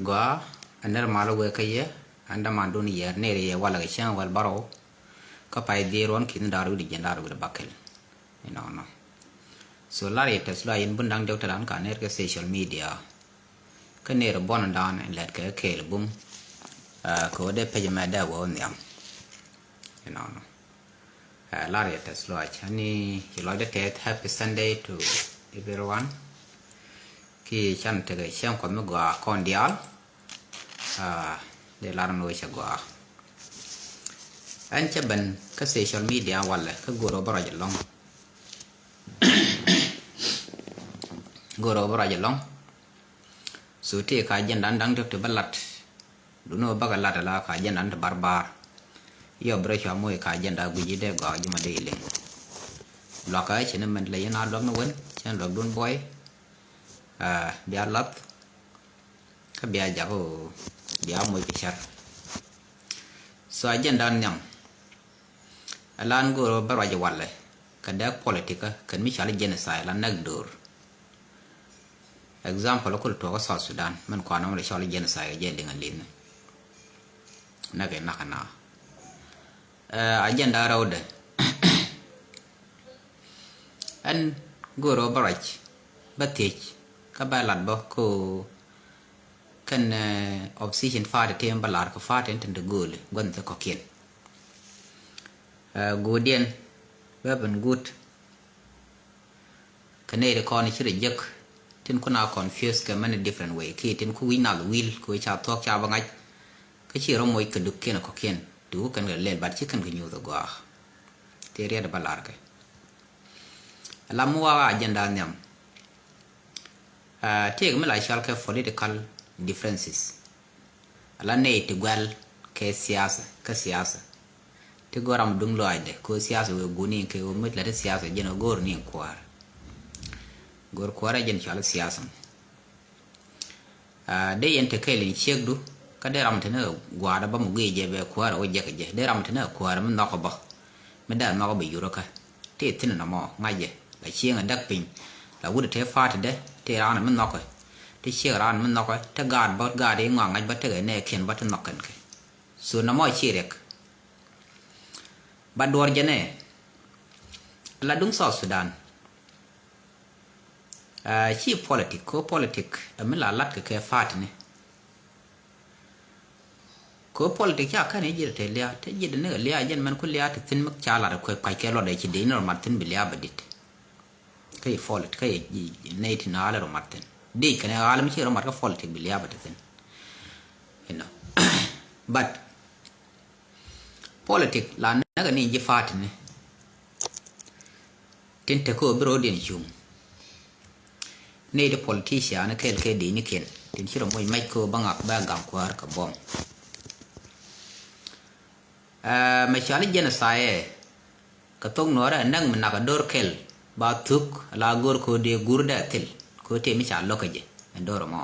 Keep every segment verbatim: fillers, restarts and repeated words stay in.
Gɔaa, ɛ nɛr mal wee kä yɛ, ɛn däman dun yɛɛr nɛɛri yɛ walɛ kɛ cäŋ wäl bärɔw. Kä pay dhier ɣɔn ki̱n da̱r wi̱cdɛ jiɛn da̱r wi̱cdɛ bäkɛl. Inɔnɔ. So lar yɛ tɛth lɔaac in bun da̱ŋ diɔk te da̱n ka nɛɛr kɛ social media. Kä nɛɛri buɔ̱ndan in lɛt kɛ kɛɛl bum. Kɛ ɣöö dee pec mɛ dee wä wä nhiam. Inɔnɔ. Lar yɛ tɛth lɔaac, ani ci lɔcdä tɛth, happy Sunday to everyone. Ki can tekɛ cäŋ Kuɔth mi gɔaa kɔn diaal. Dee lar ni wecɛ gɔaa. Ɛn cɛ ben kä social media walɛ kä go̱o̱r ɔ bä ruac ɛlɔ̱ŋ. Go̱o̱r ɔ bä ruac ɛlɔ̱ŋ. So tëë ka agenda da̱ŋ ti bä lat. Duni wä bakɛ lat ala ka agenda ti barbar. Yɔ bi rɔ cua moc ka agenda guici dee gɔaa ji̱ ma dee iliŋ. Luakä cini mɛn lɛ yɛn a luäk ni wen cɛn luäk dun buɔy. Bia lath. Kä bia jak bia moc kɛ cär. So agenda nhiam. Alan go̱o̱r bä ruac walɛ kɛ dee politic kɛn mi cɔal genocide la näk do̱r. Example kul tuɔɔk South Sudan min kɔn amul cɔal genocide kɛ jɛ liŋ a liŋ. Näk ɛ nak na. Agenda rɛwdɛ. Ɛn go̱o̱r bä ruac bä thiec kä bä lat bä ko kɛn opposition party tëë bä lar kɛ party tin te go̱o̱li gua̱n thɛ kɔkiɛn. Go̱o̱diɛn bä ben gut. Kɛ nɛy ti kɔn ci rɛ jek tin kun a confuse kɛ many different way ki tin ku wi̱c nath wil ku ca thuɔk ca bä ŋa̱c. Kä ci rɔ moc kɛ duk kiɛn kɔkiɛn ti wuk kɛn kɛ lɛl bat ci kɛn kɛ nyuuth agɔaa. Ti riɛt bä lar kɛ. Lam mi wak agenda nhiam. Tëëk mi la cɔal kɛ political differences. Ala nɛy ti guɛl kɛ siasa kä siasa. Ti go̱o̱r ram duŋ lɔaacdɛ ko siasa wee guuni kɛ wee mi la ti siasa jɛn wee go̱o̱r ni kuäär. Go̱o̱r kuäär jɛn cɔal siasa. Dee yɛn te kɛɛl in ciekdu kä dee ram te ni gua̱a̱r bä mu guiy jɛ bɛ kuäär wä jɛk jɛ dee ram te ni kuäär mi nhɔk bä. Mi dee nhɔk bä yurä kä. Ti thi̱n nɔmɔ ŋa̱cɛ la cieŋ a däk piny. La wut te fa̱a̱t dɛ ti raan mi nhɔkɛ. Ti ciek raan mi nhɔkɛ ti gaat bä gaat i̱ ŋɔak ŋa̱c bä tekɛ nɛ kiɛn bä ti nhɔk kɛn kɛ. So nɔmɔ ci riɛk. Ba duɔr jɛ nɛ. La duŋ South Sudan. Ci politic ko politic ɛ mi la lat kɛ kɛ fa̱a̱t ni. Ko politik ca kän i̱ ji̱t te lia̱a̱ te ji̱t ni kɛ lia̱a̱ jɛn mɛn ku lia̱a̱ te thi̱n mi ca lat kuec kuac kɛ luɔt ɛ ci dee ni rɔ mat thi̱n bi lia̱a̱ bɛ dit. Kä i̱ politik kä i̱ nɛy ti na ɣa̱l rɔ mat thi̱n dic kɛn ɣa̱l mi ci rɔ mat kä politik bi lia̱a̱ bɛ te thi̱n. Inɔ. But politik la näk ni ji̱ party ni. Tin te kä bi ro̱o̱diɛn cuŋ. Ney ti politician kɛl kɛ dee ni kiɛn tin ci rɔ moc mɛc kä bä ŋak bä gaŋ kuäär kɛ buɔ̱m. Mɛ cɔal i̱ genocide kɛ thok nuɔrɛ näk mi nak a do̱r kɛl ba thuk la go̱r kä dee gur dee thil kä tëë mi ca lo̱k kä jɛ. Ɛn do̱r mɔ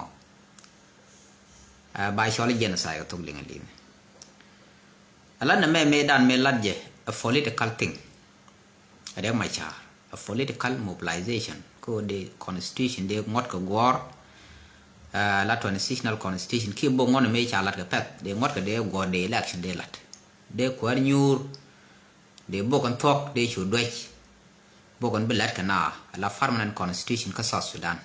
ba cɔal i̱ genocide kɛ thok liŋ liŋ. Ala nɛ mɛ mëëdan mëë lat jɛ a political thing. Riɛk Macar a political mobilization kä dee constitution dee ŋuɔ̱t kɛ guɔ̱ɔ̱r. La transitional constitution kiɛ bok ŋuɔ̱t mëë ca lat kɛ pɛth dee ŋuɔ̱t kɛ dee guɔ̱ɔ̱r dee election dee lat. Dee kuäär nyuur dee bok in thuɔ̱k dee cu duec. Bok in bi lat kɛ na la permanent constitution kä South Sudan.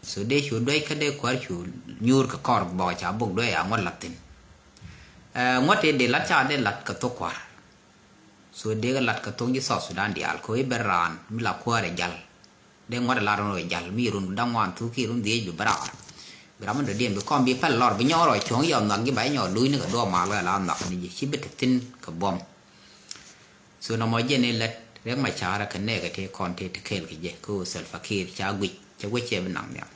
So dee cu duec kä dee kuäär cu nyuur kɛ kɔr bɔk ca bok duec a ŋuɔ̱t lat thi̱n. Ŋuɔ̱t tëë dee lat ca dee lat kɛ thok kua̱r. So dee kɛ lat kɛ thok ji̱ South Sudan diaal kɛ i̱ ben raan mi la kuäär ɛ jal. Dee ŋuɔ̱t ɛ lar run rɔ jal mi run da̱ŋ ŋuan thuk ki run dhiec bi bɛ raar. Bi ram mi dɔ̱diɛn bi kɔn bi pɛl lɔr bi nyɔɔr rɔ cuɔ̱ŋ yɔ nhɔak ji̱ ba nyɔɔr luc ni kɛ duɔɔk mal kɛ la nhɔak ni ji̱ ci bi te thi̱n kɛ buɔ̱m. So nɔmɔ jɛn i̱ lät Riɛk Macar kɛ nɛɛkɛ tëë kɔn tëë te kɛɛl kɛ jɛ kä Salva Kiir ca guic ca guic cɛ bi naŋ nhial.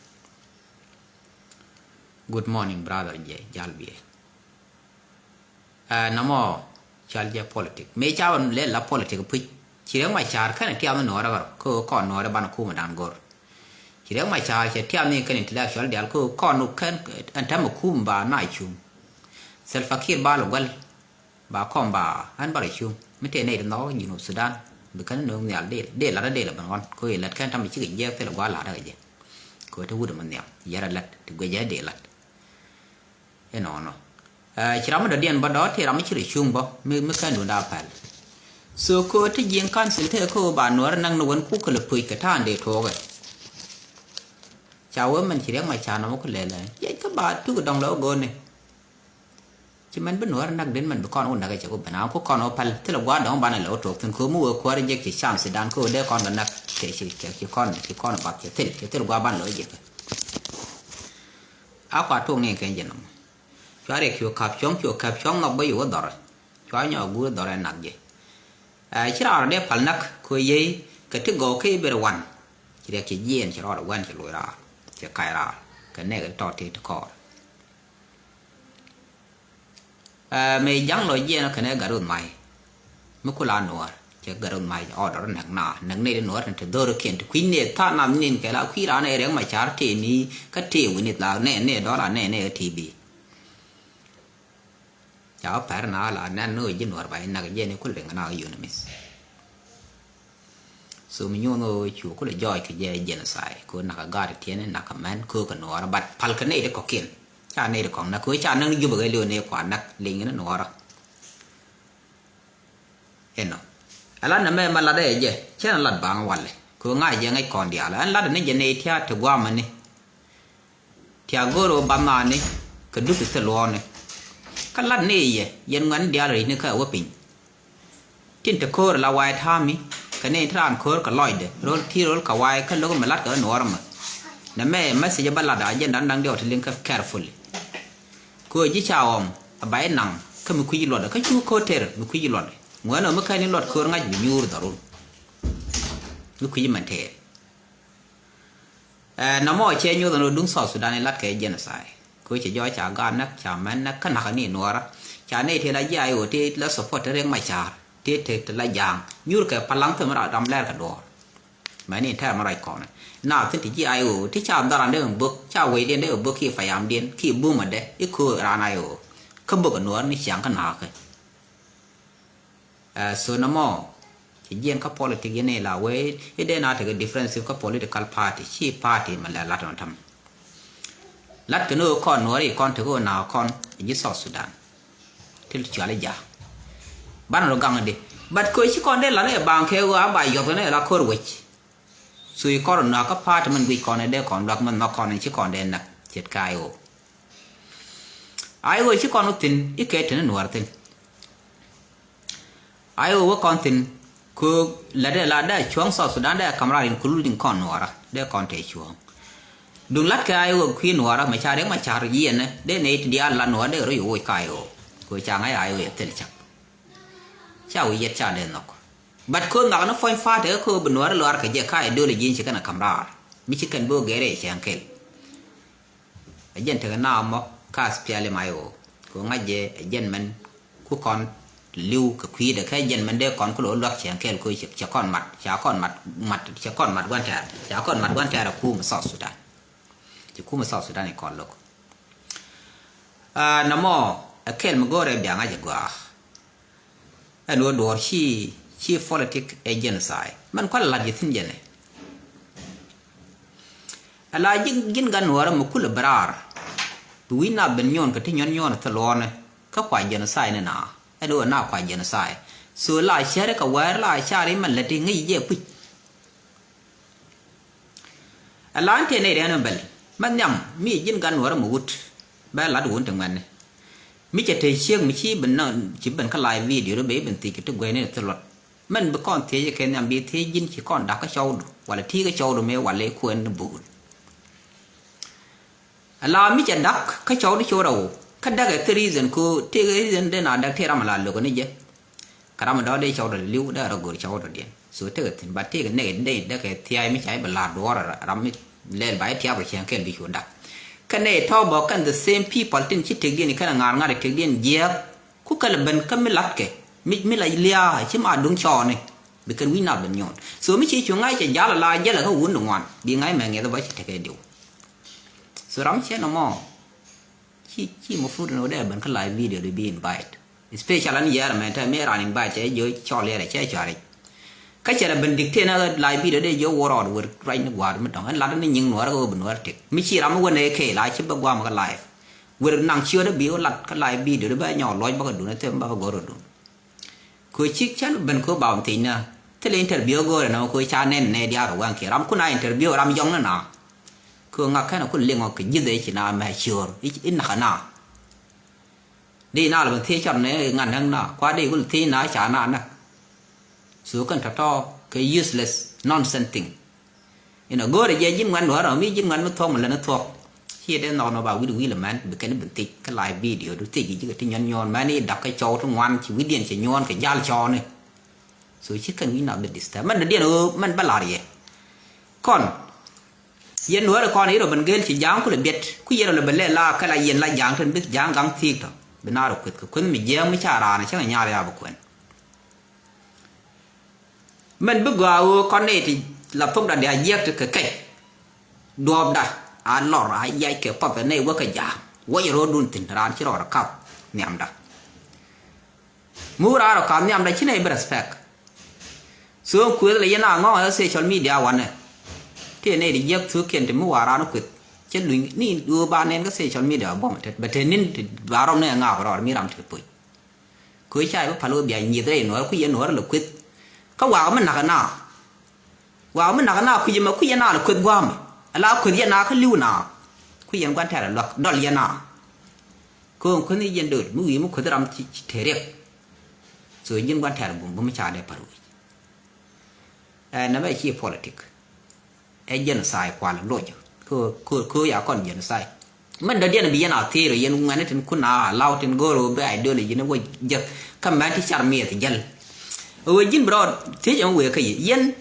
Good morning brother jɛ jal biɛ. Ɛ nɔmɔ cal jɛ politik mëë ca ɣän lɛ la politik puc ci Riɛk Macar kɛnɛ tiam nuɔɔrɛ kärɔ kä kɔn nuɔɔrɛ banɛ kumɛ dan go̱r. Ci Riɛk Macar cɛ tiam ni kɛn intellectual dial kä kɔn kɛn ɛn tɛmɛ kum ba na cum. Salva Kiir ba lɛ guɛl ba kɔn ba ɛn ba rɔ cum mi tëë nɛy ti nhɔk Junub Sudan. Bi kɛn no̱o̱ŋ nhial dee lat dee lɛ ben ɣɔn kä i̱ lät kɛn tɛmɛ cikɛ jiɛk thilɛ gua̱a̱ lat kä jɛ. Kä te wut ɛmɛ nhiam yɛrɛ lät ti guecɛ dee lat. Inɔnɔ. Ɛ, ci ram mi dɔ̱diɛn bä dɔ̱, tëë ram mi ci rɔ cuŋ bä mi, mi kɛn duŋda päl. So kɛ ɣöö ti Jiɛŋ council tëë kɛ ɣöö ba Nuäär näk ni wen kukɛ lɛ puc kɛ ta̱a̱ŋ dee tuɔɔkɛ. Ca wee mɛn ci Riɛk Macar nɔmɔ ku lɛl ɛ jiɛc kä ba tuk dɔ̱ŋ lɛ wä go̱o̱ni. Ci mɛn bi Nuäär näk den mɛn bi kɔn wä näk ɛ cɛ ku ben a ku kɔn wä päl thilɛ gua̱a̱r dɔ̱ŋ banɛ lɛ wä tuɔɔk thi̱n kɛ ɣöö mi wee kuäär jek ci chance dan kɛ ɣöö dee kɔn kɛ näk. Cɛ ci, cɛ ci kɔn, ci kɔn bath cɛ thil, cɛ thil gua̱a̱r banɛ lɛ wä jek. A kua tuɔɔk ni kɛ jɛ nɔmɔ. Cua Riɛk cu käp cuɔ̱ŋ, cu käp cuɔ̱ŋ nhɔk bä yo̱o̱ dhɔrɛ. Cua nyɔk guur dhɔrɛ nak jɛ. Ɛ, ci raar dee pal nak kɛ yey kɛ ti gɔw kä iber wan. Ci Riɛk ci jiɛɛn ci rɔɔd ɛ wɛn ci loc raar. Ci kac raar kɛ nɛɛk ti tɔt ti ti kɔɔr. Ɛ, mëë ja̱ŋ lɔ jiɛɛn kɛnɛ gat ruth may. Mi kula Nuäär cɛ gɛr ŋa̱c ɔɔdɔr näk na näk nɛy di Nuäär ni ti dho̱r kiɛn ti kui̱ nɛy tha̱a̱ŋ nath nin kɛ la kui̱ raan ɛ Riɛk Macar tëë ni kä tëë wi̱ni la nɛ nɛ dɔla nɛ nɛ kä T B. Ca pɛr na la nɛn ni ɣöö ji̱ Nuäär ba inak jɛ ni kul riŋ na ɣöö yun miss. So mi nyuɔn ɣöö cu kul jɔɔc kɛ jɛ genocide kɛ ɣöö nak a gaat tiɛn ni nak a mɛn kɛ ɣöö kɛ Nuäär bat pal kɛ nɛy di kɔkiɛn. Ca nɛy di kɔk nak kɛ ɣöö ca näk ni Jubɛ kɛ liw ni kua nak liŋ ni Nuäär. Inɔ. Ɛ lat nɛmɛ mɛ lat ɛ jɛ cɛn lat baŋ walɛ kɛ ɣöö ŋa̱c jɛ ŋäc kɔn diaal ɛn lat ni jɛ nɛy tia̱a̱ ti gua̱a̱mɛni. Tia̱a̱ go̱o̱r ɣöö bath nani kɛ duk ti thil luɔ̱ɔ̱ni. Kä lat ni yɛ yɛn ŋuɛ̈tni diaal rɛcni kä ɛ wä piny. Tin te ko̱o̱r la White Army kɛ ni ti raan ko̱o̱r kɛ lɔcdɛ ro̱l ti ro̱l kɛ wa̱a̱ kä lo̱k mɛ lat kɛ ɣä Nuɔɔr ɛmɛ. Nɛmɛ message bä lat a jɛn da̱ŋ da̱ŋ diɔt ti liŋ kä carefully. Kɛ ɣöö ji̱ ca ɣɔm a ba inaŋ kä mi kui̱c luɔtdɛ kä cu ko̱r tɛr mi kui̱c luɔtdɛ. Ŋuɛ̈n ɣöö mi kɛn in luɔt ko̱r ŋa̱c bi nyuur dhɔrun. Mi kui̱c mɛn tɛɛr. Ɛ, nɔmɔ cɛ nyuɔth ɛn ɣöö duŋ South Sudan in lat kɛ genocide. Kɛ ɣöö cɛ jɔɔc ca gaat näk ca mɛn näk kä nakä ni Nuɔɔrä. Ca nɛy tëë la ji̱ I O tëë la support te Riɛk Macar tëë te te la ja̱a̱ŋ nyuur kɛ palaŋ thim ram lɛr kɛ duɔ̱ɔ̱r. Mɛni tɛmɛ ruac kɔnɛ na thi̱n ti ji̱ I O ti ca dharan dee bök ca wecdiɛn dee bök ki payamdiɛn ki bumädɛ i̱ köö ran I O. Kä bök ɛ Nuɔɔr ni ciaŋ kä na̱a̱kä. Ɛ, so nɔmɔ ci jiɛn kä politik yɛn ila wee i̱ dee na tekɛ differences kä political party ci party mɛ lɛ lat nɔ tam. Lat kɛ ni ɣöö kɔn Nuɔɔri kɔn tekɛ ɣöö na kɔn ji̱ South Sudan. Ti cuali ja̱. Banɛ rɔ gaŋ di. But kɛ ci kɔn dee lat ni ɛ baŋ kɛ ɣöö a ba yɔth ni ɛ la ko̱r wec. So i̱ kɔn rɔ na kä pa̱a̱t mɛn guic kɔn ɛ dee kɔn luak mɛn nhɔk kɔn ci kɔn dee näk ce̱tkɛ I O. I O ci kɔn wä thi̱n i̱ kɛ te ni Nuɔɔr thi̱n. I O wä kɔn thi̱n kɛ ɣöö lat dee la dee cuɔ̱ŋ South Sudan dee ka̱m raar including kɔn Nuɔɔrä dee kɔn te cuɔ̱ŋ. Duŋ lat kɛ I O kui̱ Nuɔɔrä mɛ ca Riɛk Macar yiɛnɛ dee nɛy ti diaal la Nuɔɔrä dee rɔ yo̱ woc kä I O. Kɛ ɣöö ca ŋa̱c I O yɛ thil cak. Ca wi̱i̱ yɛt ca dee nhɔk. But kɛ ɣöö nhɔk ni puɔ̱ny pa̱a̱t tekɛ kɛ ɣöö bi Nuɔɔrä lɔaar kɛ jɛ ka ideology in ci kɛn a ka̱m raar mi ci kɛn bi ɣöö gɛr ɛ cɛŋ kɛl. Ɛ jɛn tekɛ na mɔ ka S P L M I O kɛ ɣöö ŋa̱c jɛ ɛ jɛn mɛn ku kɔn li̱w kɛ kui̱dɛ kɛ jɛn mɛn dee kɔn ku lo̱ luäk cɛŋ kɛl kɛ ɣöö cɛ kɔn mat ca kɔn mat mat cɛ kɔn mat gua̱n tɛɛr ca kɔn mat gua̱n tɛɛr ɛ kumɛ South Sudan. Ci kumɛ South Sudan in kɔn lo̱k. Aa, nɔmɔ ɛ kɛl mi go̱o̱rɛ bia ŋa̱c ɛ gɔaa. Ɛn ɣöö duɔ̱ɔ̱r ci ci politik ɛ genocide mɛn kualɛ la̱t ji̱ thi̱n jɛnɛ. Ala ji̱n ji̱n gan Nuɔɔrä mi kulɛ bi raar bi wi̱i̱ nath ben nyuɔn kɛ ti nyuɔn nyuɔn thil luɔɔnɛ kä kua genocide ni na. Ɛn ɣöö na kua genocide so la cäri kɛ wäär la cari mɛn lät ti ŋäc jɛ puc. Ala ɛn tëë nɛy rɛn ɛn bɛl mɛ nhiam mi ji̱n gan Nuɔɔrä mi wut bɛ la̱t wun ti ŋuɛ̈tni. Mi cɛ te ciek mi ci ben na ci ben kä live video dee ben thiec kɛ ti guɛcni ti luɔt. Mɛn bi kɔn thiec kɛ nhiam bi thiec ji̱n ci kɔn da̱k kä cɔwdu walɛ ti kä cɔwdu mëë walɛ kuɛn ni buul. Ala mi cɛ da̱k kä cɔwdu cɔwdu kä da̱k ɛ thil reason ko tëë reason dee na da̱k tëë ram ala lo̱k ni jɛ. Kä ram dɔ̱ dee cɔwdu li̱w dee rɔ go̱r cɔwdu diɛn so tëë kɛ thi̱n ba tëë kɛ nɛy dee dee kɛ thia̱a̱c mi ca i̱ bɛ la̱r duɔ̱ɔ̱r ram mi lɛl ba i̱ tiap rɔ cɛn kɛl bi cu da̱k. Kä nɛy tɔ̱ bä kɛn the same people tin ci tekdiɛn i̱ kɛn ŋa̱r ŋa̱r i̱ tekdiɛn jiääk. Ku kɛl ben kä mi latkɛ mi mi la liaa ci ma duŋ cɔɔni. Bi kɛn wi̱c na ben nyuɔn so mi ci cu ŋa̱c cɛ jal ala jɛlɛ kä wun di ŋuan bi ŋa̱c mɛ ŋiɛth bä ci tekɛ diw. So ram ciɛ nɔmɔ ci ci mafrut ni wä dee ben kä live video di bi invite. Especially ni yɛr mɛ tɛ mi ran invite cɛ jiö cɔl yɛrɛ cɛ cuari. Kä cɛ rɛ ben dictate na live video dee jiö wor ɔd wer ruac ni gua̱a̱r mi dɔŋ ɛn lat ni nyiŋ Nuɔɔr kä wä bi Nuɔɔr tek mi ci ram mi wä nɛ kɛ la ci bä guam kä live. Wer naŋ ciötdä bi wä lat kä live video di bä nyɔk luɔc bä kä dun a them bä kä gɔr a dun. Kö cik cän ben kö ba wä thiec na. Thilɛ interview gɔr a na kö ca nɛn nɛ diaal kɛ waŋ kiɛ ram kun a interview ram jɔŋ ni na. Kö ŋak kɛn a kun liŋ ɔ kɛ ji̱th ɛ ci na mɛ ciöör i̱ nak a na. Di na lɛ ben thiec cɔr nɛ ŋan näŋ na kua di kun thiec na ca na näk. So kɛn tɔ̱tɔ̱ kɛ useless nonsense thing. Inɔ go̱o̱rɛ jɛ ji̱n ŋuɛn nuɔ̱ɔ̱r ɔ mi ji̱n ŋuɛn mi thuɔ̱k mi lät ni thuɔ̱k. Ciɛ dee nhɔk nɔ ba wi̱d wi̱i̱l ɛmɛn bi kɛn bi thiec kä live video du thiec ji̱ ji̱ kɛ ti nyuɔ̱n nyuɔ̱ɔ̱n mɛn i̱ dak kä cɔw ti ŋuan ci wi̱diɛn cɛ nyuɔ̱ɔ̱n kɛ jal cɔɔni. So ci kɛn wi̱c na bi disturb mɛn dee diɛn ɣöö mɛn bä lar yɛ. Kɔn yɛn nuɔ̱ɔ̱rɛ kɔn i̱ rɔ ben gel ci ja̱a̱ŋ kulɛ biɛt ku yɛn rɔ lɛ bɛ lɛ la kɛ la yɛn la ja̱a̱ŋ tin bi ja̱a̱ŋ gaŋ thiik tɔ bi na rɔ kueth kɛ kueth mi jiääŋ mi ca raan cäŋ ɛ nyar ya bi kuɛn. Mɛn bi gɔaa ɣöö kɔn nɛy ti la thokda diaal jiäk ti kɛ kɛc. Duɔɔpda a lɔr a yac kɛ path ɛ nɛy wä kɛ ja̱a̱ŋ wä yɛ ro̱o̱dun thi̱n raan ci rɔɔdɛ kath nhiamda. Mi wä raan rɔ kath nhiamda ci nɛy bi respect. So kuëth lɛ yɛn a ŋɔ̱ŋ ɛ social media wanɛ. Tëë nɛy ti jiäk thukiɛn ti mi wa raan kuëth cä luny ni ɣöö ba nɛn kä social media bä buɔ̱m ɛ tet bɛ te ni̱n ti ba rɔm ni ɛ ŋaap rɔɔd mi ram ti kɛ puc. Kö ca bä pal wä bia nyieth rɛy nuɔɔr ku yɛn nuɔɔr lɛ kueth. Kä wakä mi nak na. Wakä mi nak na kui̱c ɛmɛ kui̱c yɛn na lɛ kueth gua̱a̱mɛ. Ala kueth yɛn na kä li̱w na. Kui̱c yɛn gua̱n tɛ̈r ɛ luäk dɔl yɛn na. Kö kueth ni yɛn dööl mi wi̱i̱ mi kueth ram ci te riɛk. So ji̱n gua̱n tɛ̈r bum bum ca dee pal wi̱i̱c. Ɛ nɛmɛ ci politik. Ɛ genocide kual loc. Kö kö kö ya kɔn genocide. Mɛn dɔ̱diɛn bi yɛn a thier yɛn ŋuɛni tin kun a allow tin go̱o̱r wä bi ideology ni wä jek. Kä mɛn ti car miɛth jäl. Wee ji̱n bi rɔɔd thiec ɛmɛ wee kä yɛ yɛn.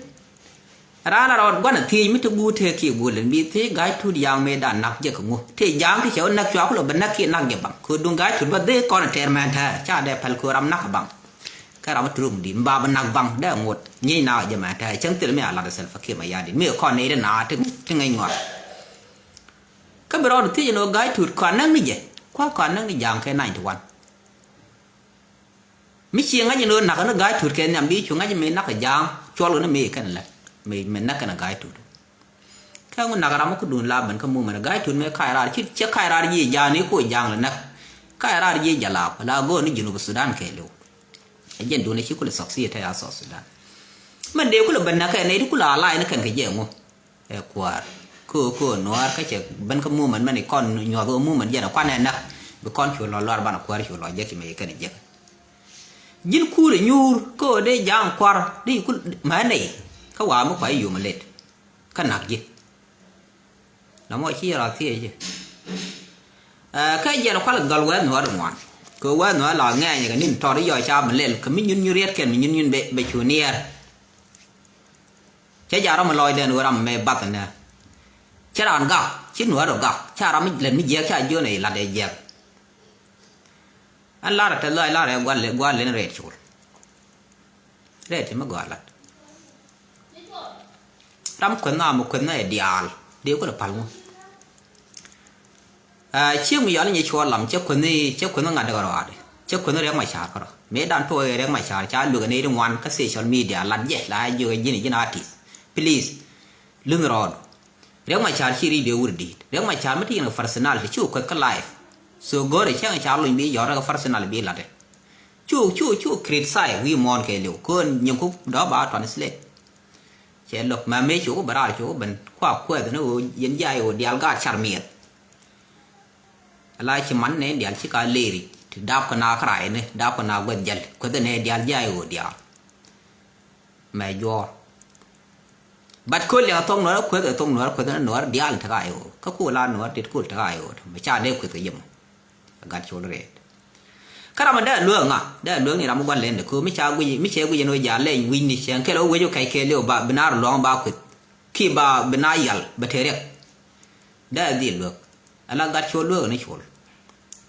Raan a rɔɔd gua̱n a thiec mi ti guur tëë kiɛ guur lɛn bi thiec ga̱a̱c tuut yaŋ mëë dan nak jek ŋu tëë ja̱a̱ŋ ti cɛ wä nak cua kulɔ bi nak kiɛ nak jɛ baŋ kö duŋ ga̱a̱c tuut bä dhee kɔn a tɛɛr mɛn tɛɛr ca dee pɛl kö ram nak baŋ. Kä ram mi turum di̱t mi ba bi nak baŋ dee ŋot nyiec na jɛ mɛ tɛ cäŋ thil mi a lat Salva Kiir Mayardit mi kɔn nɛy ri na ti ti ŋäc ŋɔak. Kä bi rɔɔd thiec ni ɣöö ga̱a̱c tuut kɔn näk ni jɛ kua kɔn näk ni ja̱a̱ŋ kɛ ninety one. Mi ci ŋa̱c ni ɣöö nak ni ga̱a̱c tuut kɛ nhiam bi cu ŋa̱c mi nak kɛ ja̱a̱ŋ cuɔl kɛ ni mi kɛn lät mi mi näk kɛn ga̱a̱c tuut. Kä ŋun nak ram mi kudun la ben kä mumɛn ga̱a̱c tut mëë kac raar ci cɛ kac raar ji̱ ja̱a̱n i̱ ku ja̱a̱n lɛ näk. Kac raar ji̱ jalap la go̱o̱n ni Junub Sudan kɛɛliw. Ɛ jɛn dun i̱ ci kulɛ thɔk thiet tɛ ya South Sudan. Mɛn dee kulɛ ben näk kɛ nɛy ti kulɛ a lac ni kɛn kɛ jɛ ŋu. Ɛ kuäär köö köö nuäär kä cɛ ben kä mumɛn mɛn i̱ kɔn nyuɔth ɣä mumɛn jɛn ɛ kuan ɛ näk. Bi kɔn cu lɔ luar banɛ kuäär cu lɔ jek ci mɛ i̱ kɛn i̱ jek. Ji̱n kuur i̱ nyuur köö dee ja̱a̱ŋ kuar dee kul mɛ nɛy. Kä wa̱a̱ mi kua i̱ yom ɛ let. Kä nak ji̱. Lamɔ ci rɔ thiec ji̱. Ɛ, kä jiɛl kual dhɔl wɛth nuɔ̱ɔ̱r ŋuan. Kɛ wɛth nuɔ̱ɔ̱r la ŋɛɛny kɛ ni̱n tɔr i̱ yɔc ca mi lɛl kɛ mi nyun nyun riet kɛn mi nyun nyun bɛ, bɛ cu niɛɛr. Cä ja̱ rɔm lɔcdɛn wä ram mɛ bath nɛ. Cä raan gak, ci nuɔ̱ɔ̱r rɔ gak, ca ram mi lɛl mi jiɛk ca jiön ɛ lat ɛ jiɛk. Ɛn lar ɛ tɛth lɔc lar ɛ gual, gual len rɛɛt col. Rɛɛt cɛ mi gɔaa lat. Ram kueth na mi kueth na ɛ diaal dee kulɛ pal ŋu. Ɛ, cieŋ mi yɔal inyɛ cuɔl lam cɛ kueth ni, cɛ kueth ni ŋa̱t dee kärɔaadi. Cɛ kueth ni Riɛk Macar kärɔ. Mëë dan tuɔɔk i̱ Riɛk Macar ca luek ɛ nɛy ti ŋuan kä social media lat jɛ la jiök ɛ ji̱n ɛ ji̱n artist. Please. Lunh rɔɔdu. Riɛk Macar ci ri̱c dee wur di̱i̱t. Riɛk Macar mi ti yɛn kɛ personality ci wä kueth kä life. So go̱o̱rɛ cäŋ ca luny bi jɔ̱ɔ̱r rɛ kɛ personal bi latdɛ. Cu, cu, cu criticize wi̱i̱ muɔ̱ɔ̱n kɛɛliw. Köön nyiŋku dɔ̱ ba translate. Cɛ lo̱k mɛ mëë cu ku bɛ raar cu ku ben kua kuɛth ni ɣöö yɛn jay ɣöö diaal gaat car miɛth. Ala ci man nɛ diaal ci ka leri ti dap kɛ na kɛ ray ni dap kɛ na guɛth jäl kuɛth nɛ diaal jay ɣöö diaal. Mɛ juɔ̱ɔ̱r. But köl liɛŋ a thok nuɔ̱ɔ̱r a kueth a thok nuɔ̱ɔ̱r a kueth a nuɔ̱ɔ̱r diaal te ka i̱ ɣöö. Kä ku la nuɔ̱ɔ̱r tit köl te ka i̱ ɣöö. Mɛ ca dee kueth kɛ yɛmɔ. A gat col rɛɛt. Kä ram a dee a lueek ŋa, dee a lueek ni ram a gua̱n lɛn de köö, mi ca guic, mi cɛ guic ɛn ɣöö ja lɛny wi̱cni cɛ kɛl ɣöö wec ɣöö kɛc kɛɛliw ba, bi naar luɔ̱ŋ ba kueth. Ki ba, bi naar yal, bɛ te riɛk. Dee a dhil lueek. Ala gat col lueek ni col.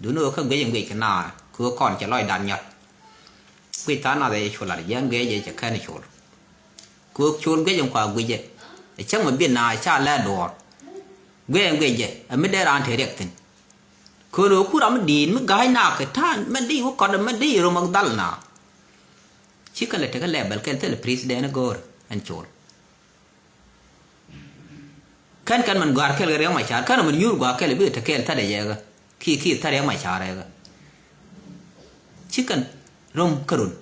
Duundɛ ɣöö kä guic in guic kɛ naar kɛ ɣöö kɔn cɛ lɔcdan nyɔt. Guic tha̱a̱ŋ nath ɛ cɛ col lat jiɛn guic ɛ cɛ kɛn col. Kɛ ɣöö col guic in kua guic ɛ. Ɛ cäŋ mɛ bi̱n naar ca lɛ duɔ̱ɔ̱r. Guic in guic ɛ ɛ mi dee raan te riɛk thi̱n. Kɛ ɣöö ku ram mi di̱i̱t mi ga̱a̱c naar kɛ ta̱a̱n mɛ dee wä kɔt mɛ dee rom ak dhal naar. Ci kɛn lɛ tekɛ lɛbɛl kɛl thilɛ president go̱o̱r ɛn col. Kɛn kɛn mɛn gɔ̱a̱r kɛl kɛ Riɛk Macar kɛn mɛn nyuur gɔ̱a̱r kɛl bikɛ te kɛɛl thädɛ jɛ kɛ. Ki ki thär Riɛk Macar ɛ kä. Ci kɛn rom kärun.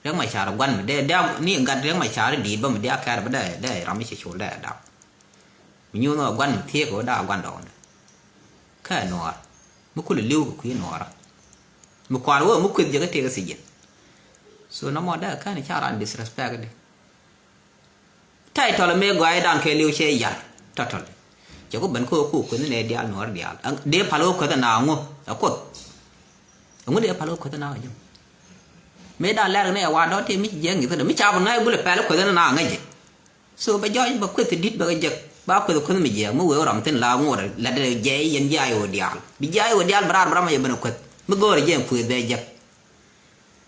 Riɛk Macar guan mi dee dee ni gat Riɛk Macar di̱i̱t bä mi dee a kɛɛr bä dee dee ram mi ci col dee dap. Mi nyuuth ŋɔ guan mi thiee kɛ wä daa guan dɔɔndɛ. Kä ɛ nuɔɔr mi kulɛ li̱w kɛ kui̱ nuɔɔrä. Mi kual wä mi kueth jɛ kä tëë kä thiec jɛn. So nɔmɔ dee kä ni ca ran disrespect di. Title mëë gɔaadan kɛ li̱w cɛ yar tɔtɔl. Cɛ ku ben kä ku kueth ni nɛ diaal nuɔɔr diaal. Dee pal wä kueth na ŋu ɛ kuoth. Ŋu dee pal wä kueth na ŋu jɛ. Mëë dan lɛr ni ɛ wa dɔ̱ tëë mi ci jiɛk ŋi̱th mi ca bi ŋa̱c gulɛ pɛl kueth ni na ŋäc jɛ. So bɛ jɔɔc bɛ kueth ti di̱t bɛ kɛ jek ba kueth kueth mi jiɛk mi wee ram thin la ŋuɔt lɛt jɛ yɛn jiay wä diaal bi jiay wä diaal bɛ raar bɛ ram a yɛ ben kueth mi go̱o̱rɛ jɛ kueth bɛ jek.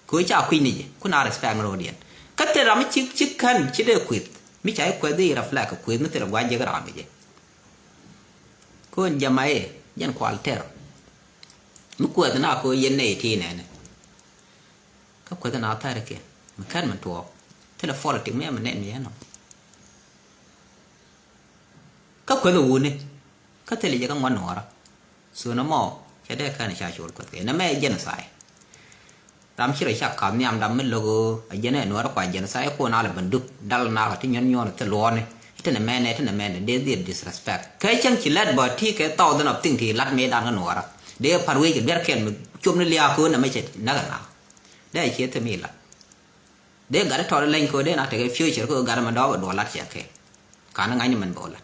Kɛ wee ca kui̱ny ni jɛ kun a respect ni ro̱o̱diɛn kä thil ram mi ci ci kän ci dee kueth mi ca i̱ kueth i̱ reflect kɛ kueth mi thil a gua̱c jek ram mi jɛ. Kun jɛ ma i̱ jɛn kual tɛr mi kueth na kɛ wee yɛn nɛy ti nɛnɛ. Kä kueth na thäri kiɛn mi kän mi tuɔɔk thilɛ politic mi ɛmɛ nɛn mi ɛnɔ. Kä kueth wuni kä thilɛ jɛ kä ŋuan nuɔɔrä. So nɔmɔ cɛ dee kän ca col kueth kɛ nɛmɛ genocide. Ram ci rɔ ca kath nhiam dam mi lo̱k ɣöö a jɛn ɛ nuɔɔrä kua genocide kuɔn alɛ ben dup dal nakä ti nyuɔn nyuɔn thil luɔɔni. Itin ɛmɛnɛ itin ɛmɛnɛ dee dhil disrespect kɛ cäŋ ci lɛt bä ti kɛ thousand of thing ti lat mi dan kä nuɔɔrä. Dee par wec kɛ duer kɛl mi cop ni liaak köön ɛmɛ cɛ näk ɛna. Dee ciɛ thim i̱ lat. Dee gat i̱ tɔt ileny kɛ dee na tekɛ future kɛ gat mɛ dɔɔk ɛ duɔl lat ciɛ kɛ. Kan i̱ ŋa̱cni mɛn bɛ wä lat.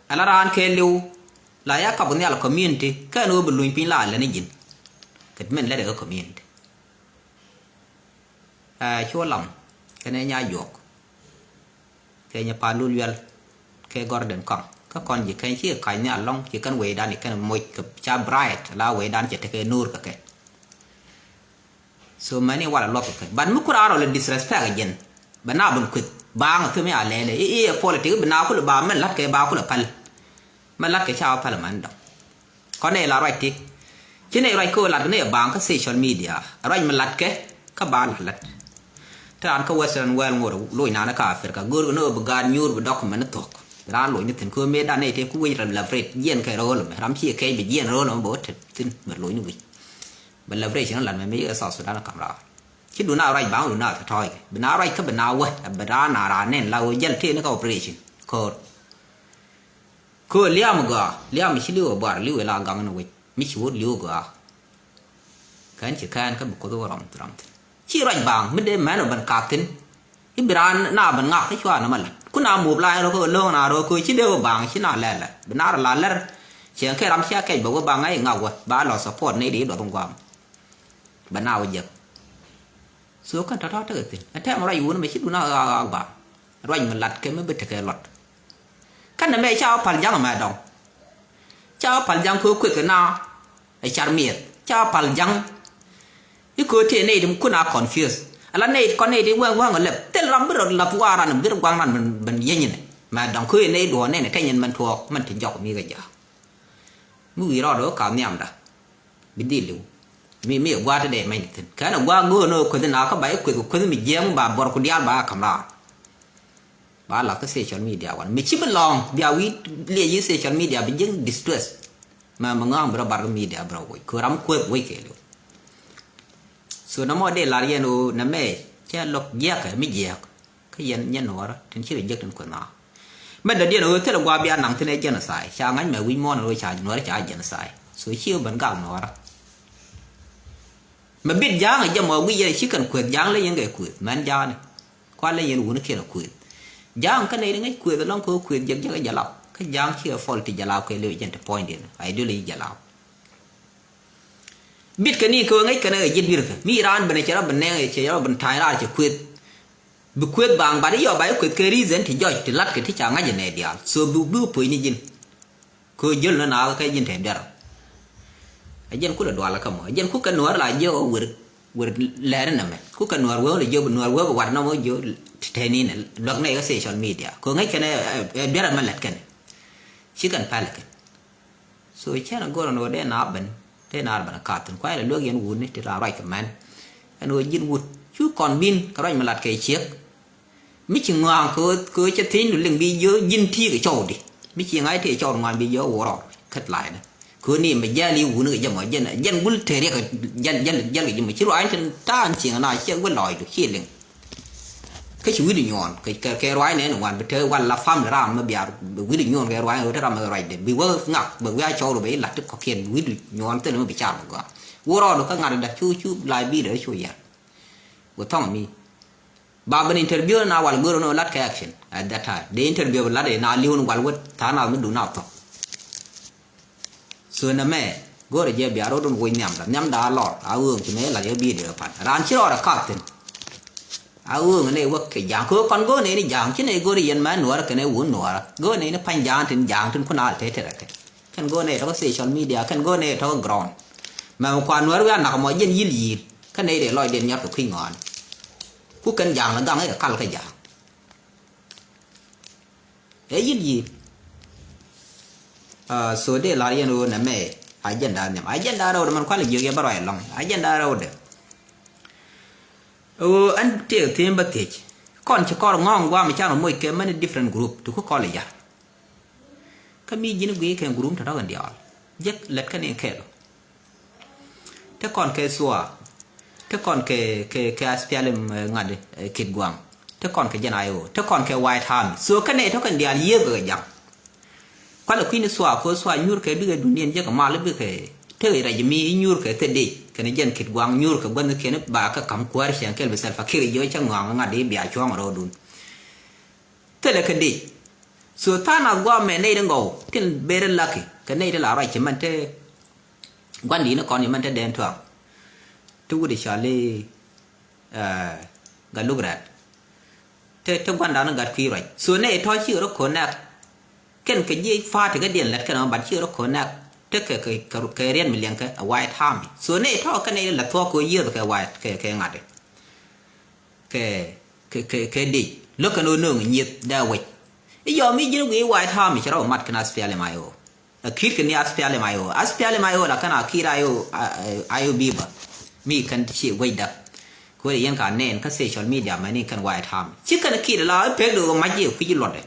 Ala raan kɛ liw la ya kap nhial community kɛn wä bi luny piny la lɛn i̱ ji̱n. Kɛ ti mɛn lɛt ɛ kɛ community. Ɛ cuɔ lam kɛn ɛ nya juɔk. Kɛ nyɛ pal lul yuɛl kɛ gɔrdɛn kɔŋ kä kɔn ji̱ kɛn ci ka̱ny nhial lɔŋ ci kɛn wecdan i̱ kɛn moc kɛ ca bright la wecdan cɛ tekɛ nuur kɛ kɛ. So mɛni walɛ luɔth kɛ kɛ but mi kur a rɔ lɛ disrespect jɛn bɛ na bun kueth baaŋ thim ya lɛlɛ i̱ i̱ ɛ politik bi na kulɛ ba mɛn la̱t kɛ ba kulɛ päl. Mɛ latkɛ ca wä pälɛ män dɔ̱ŋ. Kɔn nɛ la ruac ti ci nɛ ruac kä wä latkɛ nɛ baaŋ kä social media ruac mi latkɛ kä ba lat lat. Ti raan kä western world ŋot loc naan kä Africa go̱o̱r kɛ ni wä bi gaat nyuur bi document ni thuɔ̱k. Raan loc ni thi̱n kä wä mëë dan nɛ ti ku wec rɛ labrate jiɛn kɛ rɛ ɣöl mɛ ram ci kɛc bi jiɛn rɛ ɣöl mɛ bɛ wä te thi̱n mɛ loc ni wec. Bɛ labrate ci ni lat mɛ mi yɛ South Sudan kam raar. Ci dun a ruac baaŋ dun a tɔ̱tɔ̱ɔ̱c kɛ bi na ruac kä bi na wä bi raan a raan nɛn la wä jäl tëë ni kä operation ko̱o̱r. Kö liam gɔaa liam ci li̱w ɛ buar li̱w ɛ la gaŋ ni wec mi ci wut li̱w gɔaa. Kɛn ci kɛn kä bi kuoth wä rɔm rɔm thin ci ruac baaŋ mi dee mɛn ɔ ben kath thin. I̱ bi raan na ben ŋak kä cua nɔmɔ lät kun a mup la ɛn rɔ kä lo̱o̱ŋ na rɔ kö ci dee wä baaŋ ci na lɛl lɛ bi na rɔ la lɛr. Cieŋ kɛ ram cia kɛc bɛ wä baaŋ a i̱ ŋak wä ba lɔ support ni di duɔth ŋuam. Bɛ na wä jek. So kɛn tɔ̱tɔ̱ tekɛ thi̱n ɛ tɛm ruac wun mɛ ci dun a ɣaak ɣaak ba ruac mi lat kɛ mi bi tekɛ luɔt. Kɛn nɛ mɛ ca wä pal ja̱ŋ mɛ dɔŋ. Ca wä pal ja̱ŋ kɛ wä kueth kɛ na ɛ car miɛth ca wä pal ja̱ŋ. I̱ kɛ wä tëë nɛy ti kun a confuse ala nɛy ti kɔn nɛy ti wɛŋ wɛŋ ɛ lɛp thil ram bi rɔ lath wa ran bi rɔ guaŋ ran ben yieny ni mɛ dɔŋ kɛ wä nɛy duɔɔn nɛn ɛ tɛny ɛn mɛn tuɔɔk mɛn ti jɔk mi kɛ ja̱a̱k. Mi wi̱i̱ rɔɔdɛ wä ka̱m nhiamda. Bi dhil li̱w mi mi gua̱a̱t dee mɛny thi̱n kɛn a gua̱a̱ go̱o̱n ɔ kueth na kä ba i̱ kueth kueth mi jiɛɛm ba buɔr ku diaal ba kam raar. Ba lath kä social media wan mi ci bi lɔ̱ɔ̱ŋ bia wi̱i̱ liɛc yi social media bi ji̱ŋ distress. Mɛ mi ŋɔ̱a̱ŋ bi rɔ bar kä media bi rɔ woc kö ram kueth woc kɛ li̱w. So nɔmɔ dee lar yɛn ɣöö nɛmɛ cɛ lo̱k jiɛkɛ mi jiɛk. Kä yɛn nyɛ nuɔɔrä tin ci rɛ jek tin kueth na. Mɛ dɔ̱diɛn ɣöö thilɛ gua̱a̱ bia naŋ thin ɛ genocide ca ŋa̱c mɛ wi̱c muɔ̱ɔ̱n ɣöö ca nuɔɔrä ca genocide so ci ɣöö ben gak nuɔɔrä. Mɛ bit ja̱a̱ŋ ɛ jɛ mɔ wi̱c yɛn ci kɛn kueth ja̱a̱ŋ lɛ yɛn kɛ kueth mɛn ja̱a̱ni. Kualɛ yɛn wuni kiɛn ɛ kueth. Ja̱a̱ŋ kä nɛy ri ŋäc kueth ɛlɔ̱ŋ kɛ ɣöö kueth jek jek ɛ jalap kä ja̱a̱ŋ ci ɛ fɔl ti jalap kɛ lëë jɛn ti puɔ̱nydin ideology jalap. Bit kɛ ni kɛ ɣöö ŋäc kɛn ɛ ji̱ dui̱rkä mi raan ben ɛ cɛ rɔ ben nɛŋ ɛ cɛ rɔ ben ta̱a̱ny raar cɛ kueth. Bi kueth baaŋ bat i̱ yɔ ba i̱ kueth kɛ reason ti jɔc ti latkɛ ti ca ŋa̱c ɛ nɛy diaal so bi bi puɔ̱ny ni ji̱n. Kɛ ɣöö jäl ni naath kɛ ji̱n te biɛr. Ɛ jɛn kulɛ dual kä mɔ ɛ jɛn kukɛ nuäär la jiök ɣä wer wer lɛɛri nɛmɛ kukɛ nuäär wee wä lɛ jiök bi nuäär wee bi wat nɔmɔ jiök ti tɛni nɛ luäk nɛy kä social media kɛ ɣöö ŋäc kɛn ɛ biɛr ɛmɛ lɛt kɛn. Ci kɛn pɛl kɛn. So cɛn a go̱r ɛn ɣöö dee na ben dee na ben a kath thin kuay la luäk yɛn wuni ti la ruac kɛ mɛn. Ɛn ɣöö ji̱n wut cu kɔn bin kɛ ruac mi lat kɛ ciek. Mi ci ŋɔaŋ kɛ ɣöö kɛ ɣöö cɛ thiecdu liŋ bi jiö ji̱n ti̱i̱ kɛ cɔwdi mi ci ŋa̱c tëë cɔw ŋɔaŋ bi jiö wurɔ kät la̱a̱cdä. Kööni mɛ jäl i̱ wuni kɛ jɛ mɔ, jɛn, jɛn gul te riɛk, jɛl, jɛl, jɛl kɛ jɛ mɔ. Ci ruac tin ta̱a̱n cieŋ na ciɛ wä lɔcdu ci liŋ. Kä ci wi̱cdu nyuɔɔn kɛ, kɛ, kɛ ruac nɛn wan bi te wal la family ram mɛ biar wi̱cdu nyuɔɔn kɛ ruac nɛn wä te ram mɛ ruacdɛ bi wä ŋak bɛ wi̱i̱ a cɔwdu bɛ ilat ti kɔkiɛn wi̱cdu nyuɔɔn thilɛ mɛ bi car mɛ gɔaa. Wä rɔɔdu kä ŋa̱t dɛ cu, cu la bi dɛ cu yɛn. Wä thɔŋ mi. Ba ben interview na wal go̱r ni wä lat kɛ action at that time. De interview bi lat na li̱w ni wal wä tha̱a̱ŋ na mi dun na thɔk. So nɛ mɛ go̱o̱rɛ jɛ bia rot wun woc nhiamda, nhiamda a lɔr a ɣööŋ ci mɛ la yɛ bi̱i̱ dee pan raan ci rɔɔdɛ kath thi̱n. A ɣööŋ nɛ wä kɛ ja̱a̱ŋ kɛ kɔn go̱o̱r nɛ ni ja̱a̱ŋ ci nɛ go̱o̱r yɛn mɛ nuɔɔrä kɛnɛ wun nuɔɔrä go̱o̱r nɛ ni pa̱ny ja̱a̱ŋ tin kun a tete rɛ kɛ. Kɛn go̱o̱r nɛ tɔk social media kɛn go̱o̱r nɛ tɔk ground. Mɛ mi kuan nuɔɔrä wi̱i̱ a nak mɔ jɛn yi̱l yi̱i̱l kɛn nɛ dee lɔc den nyɔt kɛ kui̱ ŋɔaani. Ku kɛn ja̱a̱ŋ lɛ gaŋ i̱ kɛ kal kɛ ja̱a̱ŋ. Ɛ yi̱n yi̱i̱l. Ah, so dee lar yɛn ɣöö nɛ mɛ agenda nhiam. Agenda rɛwdɛ man kualɛ jiök yɛ bä ruac ɛlɔ̱ŋ. Agenda rɛwdɛ. Ɣöö ɛn tëë thi̱n bä thiec. Kɔn ci kɔr ŋɔ̱ɔ̱ŋ guam can moc kɛ many different group ti ku kɔl i̱ ja̱. Kä mi ji̱n guiy kɛ group tɔ̱tɔ̱ kɛn diaal. Jek lɛt kɛn in kɛɛl. Te kɔn kɛ thua, te kɔn kɛ, kɛ, kɛ aspialim, eh, ŋa̱t, eh, kit guaŋ, te kɔn kɛ jɛn I O, te kɔn kɛ White Army. So kɛn nɛ tɔ̱ kɛn diaal yiëëk kɛ jaŋ. Kualɛ kui̱ni thua, ko thua nyuur kɛ bikɛ duŋdiɛn jek kɛ mal bikɛ te rɛc mi nyuur kɛ thɛ dec kɛn jɛn kit guaŋ nyuur kɛ gua̱nh kɛn ba kɛ ka̱m kuäär cɛn kɛl bi Salva Kiir jiɔ cɛ ŋɔaŋ ŋa̱t i̱ bia cuɔ̱ŋ rɔɔdun. Thilɛ kɛ dec. So tha̱a̱ŋ nath gua̱a̱ mɛ nɛy ti ŋɔw tin very lucky kɛ nɛy ti la ruac cɛ mɛn te gua̱n di̱i̱t ni kɔn cɛ mɛn te dɛn tuaŋ. Ti wut i̱ cɔal i̱, eh, Gat Luk Rɛ̈t. Te, te gua̱ndan ni gat kui̱ ruac. So nɛy tɔ̱ cikɛ rɔ connect. Kɛn kɛ ji̱ pa̱a̱t ti kɛ diɛn lät kɛn ɔ, but cikɛ rɔ connect. Te kɛ, kɛ, kɛ, kɛ riɛn mi liɛŋ kɛ a White Army. So nɛy tɔ̱ kɛ nɛy ti la thuɔ̱k kɛ ɔ yiëëth kɛ White, kɛ, kɛ ŋa̱t. Kɛ, kɛ, kɛ, kɛ dec. Lo̱k kɛn ɣöö nööŋ nyieth dee wec. I̱ yɔm i̱ ji̱n guiy White Army cɛ rɔ mat kɛn aspialim I O. A ki̱t kɛn ni aspialim I O. Aspialim I O la kɛn a ki̱t I O, a, a, I O biba. Mi kɛn ti ci wecda. Kuäär yɛn ka nɛn kä social media mɛn i̱ kɛn White Army. Ci kɛn ki̱t la i̱ pek di ɣöö mac i̱ kui̱c i̱ luɔtdɛ.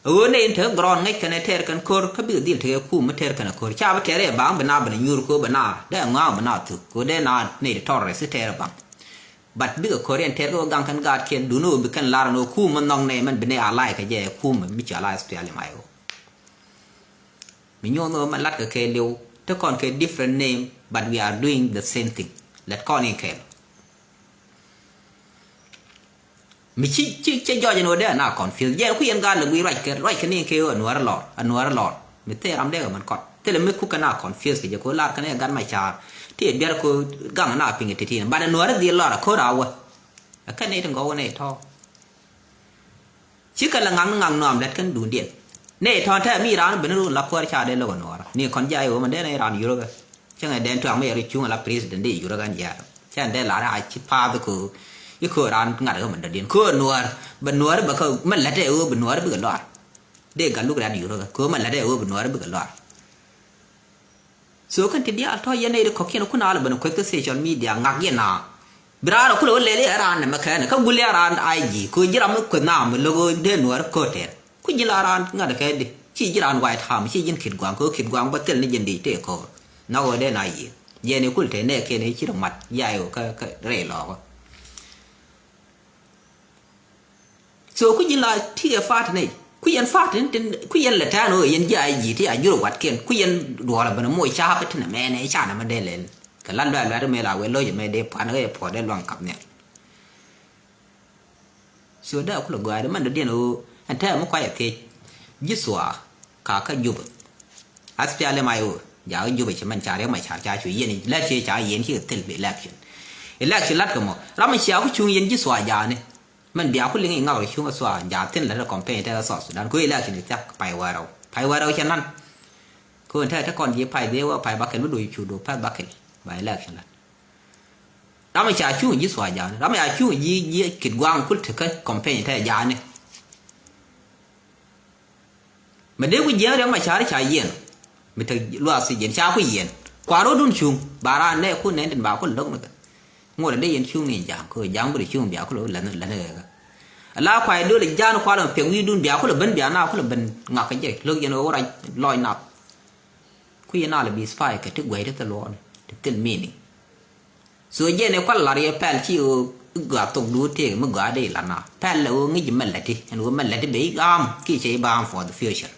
Ɣöö nɛy in te ground ŋäc kɛn ɛ tɛɛr kɛn ko̱r kä bikɛ dhil tekɛ kum mi tɛɛr kɛn ɛ ko̱r. Ca bi tɛɛr ɛ baŋ bi na bi na nyuur ko̱ bi na dee ŋɔaŋ bi na thuk ko̱ dee na nɛy ti terrorist tɛɛr ɛ baŋ. But bikɛ ko̱r yɛn tɛɛr kɛ wä gaŋ kɛn gaatkiɛn dun ɣöö bi kɛn lar ɛn ɣöö kum mi nhɔk nɛy mɛn bi nɛy a la̱a̱c kɛ jɛ ɛ kum mi cɔal a S P L M I O. Mi nyuɔ̱n ɣöö mɛn la̱t kɛ kɛɛliw te kɔn kɛ different name but we are doing the same thing. Lɛt kɔn in kɛɛl. Mi ci, ci, ci jɔc ɛn ɣöö dee ana confuse. Jɛn ku yɛn gaat lɛ guiy ruac kɛ, ruac kɛ ni kɛ ɣöö anuäärä lɔr, anuäärä lɔr. Mi thil ram dee kɛ mɛn kɔt. Thilɛ mi kukɛ na confuse kɛ jɛ kɛ ɣöö lar kɛn ɛ gat ma ca̱a̱r. Ti ɛ biɛr kɛ ɣöö gaŋ na piŋ ɛ ti̱ti̱n. But anuäärä dhil lɔr a ko̱r a wä. Ɛ kɛn ni ti ŋɔw ni tɔ̱. Cikɛ lɛ ŋa̱k ni ŋa̱k nɔam lɛt kɛn duundiɛn. Ni tɔ̱ tɛm mi raan ben run la kuäär ca dee lo̱k anuäärä. Ni kɔn jay ɣöö mɛn dee ni raan yurä kɛ. Cäŋɛ dɛn tuaŋ mi yɛ ri cuŋ ala president di yurä kɛn jiaar. Cɛn dee lar a ci path ko. I̱ ko ran ŋa̱t kä mɛn dɔ̱diɛn ko nuäär. Bɛ nuäär bɛ kä mɛn lät ɛ ɣöö bɛ nuäär bikɛ lɔar. Dee gat luk ran yurä kä ko mɛn lät ɛ ɣöö bɛ nuäär bikɛ lɔar. So kɛn ti diaal tɔ̱ yɛn nɛy ri kɔ̱kiɛn kun al ben kueth kä social media ŋak yɛn na. Bi raan kulɛ wä lɛl i̱ ɛ raan nɛmɛ kɛn kä gul i̱ ɛ raan I G ko ji̱ ram mi kueth na mi lo̱k dee nuäär ko̱tɛr. Ku ji̱ la raan ŋa̱t kɛ di ci ji̱ raan White Army ci ji̱n kit gua̱a̱ŋ kɛ kit gua̱a̱ŋ bä thil ni ji̱n di tëë ko̱r. Nhɔk ɣöö dee na yiëë yɛn i̱ kul te nɛɛkiɛn i̱ ci rɔ mat ya̱a̱ i̱ wä kä, kä rɛy lɔɔkä. So ku ji̱n la ti ɛ fa̱a̱t nɛy ku yɛn fa̱a̱t tin, tin ku yɛn lɛ tɛ̈ɛ̈n ɣöö yɛn ji̱ I G ti a jur watkiɛn ku yɛn duɔɔl a ben a moc ca̱a̱p tin ɛmɛn ɛ can ɛmɛ dee lɛl. Kɛ la luaak luaak ti mëë la wee lo̱c ɛmɛ dee pua̱n ɣöö ɛ puɔ̱t dee luaŋ kap nhial. So dee a kulɛ gɔaa di mɛn dɔ̱diɛn ɣöö ɛn tɛmɛ mi kuay ɛ thiec. Ji̱ thua ka kä Jubɛ. Aspialim ay ɣöö jakä Jubɛ ci mɛn ca Riɛk Macar ca cu yiɛn i̱ lät ciɛ ca yiɛn ci kɛ thil bi election. Election la̱t kɛ mɔ ram mi cia ku cuŋ yɛn ji̱ thua jaani. Mɛn bia ku liŋ i̱ ŋak rɔ cuŋ kä thua jaa thin lät rɔ campaign tɛk kä South Sudan ku election i̱ thiak pay wärɛw pay wärɛw cɛ nan. Ku ɛn tɛk te kɔn ji̱ pay dhiee wä pay bakɛl mi do̱c cu do̱c pay bakɛl ba election la̱t. Ram ca cuŋ ji̱ thua ja̱a̱ni ram ca cuŋ ji̱ ji̱ kit gua̱a̱ŋ kul tekä campaign te ja̱a̱ni. Mɛ dee ku jiäŋ Riɛk Macar ca yiɛn. Mi te luaak thi jiɛn ca ku yiɛn kua ro̱dun cuŋ ba raan nɛɛkun nɛn tin ba ku lo̱k ni kɛ. Ŋot a dee yɛn cuŋ ni ja̱a̱ŋ kɛ ja̱a̱ŋ bi te cuŋ bia ku lo̱k läth ni kɛ kɛ. Ala kua i̱ dol i̱ ja̱a̱n kua lɛ mɛ piɛk wi̱i̱dun bia ku lɛ ben bia na ku lɛ ben ŋak kɛ jɛ lo̱k yɛn ɣöö rac lɔc nath. Kui̱ nal bi spy kɛ ti guɛy ti thil luɔɔni ti thil meaning. So jɛn ɛ kual lar yɛ pɛl ci ɣöö i̱ gɔaa thok duut tëëk mi gɔaa dee ilat na pɛl ɛ ɣöö ŋi̱c mɛ lɛti ɛn ɣöö mɛ lɛti bɛ i̱ am kiɛ cɛ i̱ ba am for the future.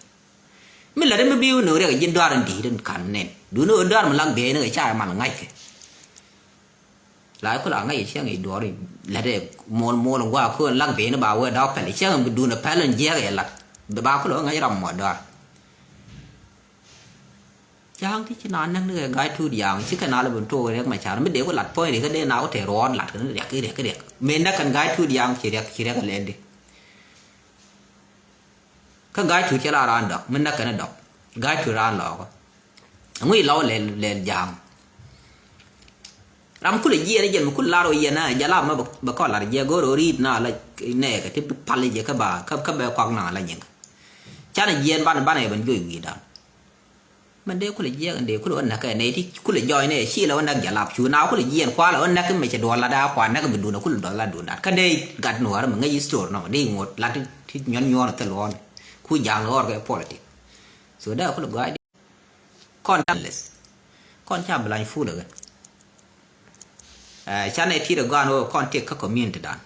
Mi lɛti mi bi wä nööŋ riɛk ji̱n dɔaar in di̱i̱t in ka̱n nɛn duuni ɣöö dɔaar mi lak bee ni kɛ ca i̱ mal ŋa̱ckɛ. La i̱ kula ŋäc i̱ cäŋ i̱ duɔ̱ɔ̱r i̱ la̱t i̱ muɔl muɔl in gua̱a̱k köön lak ben i̱ ba wee dɔ̱k pɛl i̱ cäŋ bi duun ɛ pɛl in jiääk i̱ la̱t. Bi ba kula ŋäc ram muɔt dɔ̱a̱r. Ja̱a̱ŋ ti ci na näk ni kɛ ga̱a̱c tuut ja̱a̱ŋ ci kɛn a lɛ ben tuɔɔk riɛk mɛ ca̱r mi dee ku lat puɔ̱ny riɛk kä dee na ku te ruɔ̱ɔ̱t lat kɛn riɛk i̱ riɛk i̱ riɛk. Mëë näk kɛn ga̱a̱c tuut ja̱a̱ŋ ci riɛk ci riɛk ɛ lɛl di. Kä ga̱a̱c tuut cɛ la raan dɔk mi näk kɛn dɔk. Ga̱a̱c tuut raan lɔɔkä. Ɛŋu i̱ lɔw lɛl lɛl ja̱a̱ŋ. Ram kulɛ jiɛɛn jɛn mi kul lar ɔ yɛn a jɛ la ma bɛ kɔn lar jɛ go̱o̱r ɔ ri̱i̱t na la nɛɛkɛ ti pal jɛ kä ba kä kä bɛ kɔak na la nyiŋ. Canɛ jiɛɛn banɛ banɛ yɛ ben juɔc wi̱i̱dan. Mɛn dee kulɛ jiɛɛn dee kulɛ wä näk kɛ nɛy ti kulɛ jɔɔc nɛy ci la wä näk jɛ lap cu na kulɛ jiɛɛn kualɛ wä näk mɛ cɛ duɔl la daa kua näk bi duun a kulɛ duɔl la duun dat kä dee gat nuɔɔr mɛ ŋäc story nɔ dee ŋuɔt lat ti nyuɔn nyuɔn thil ɣɔn. Ku ja̱a̱ŋ ɣɔr kɛ politic. So dee kulɛ gɔaa. Kɔn ca lith kɔn ca blany ful ɛ ɣän. Canɛ tit ɛ gɔaan ɣöö kɔn tiek kä community dan.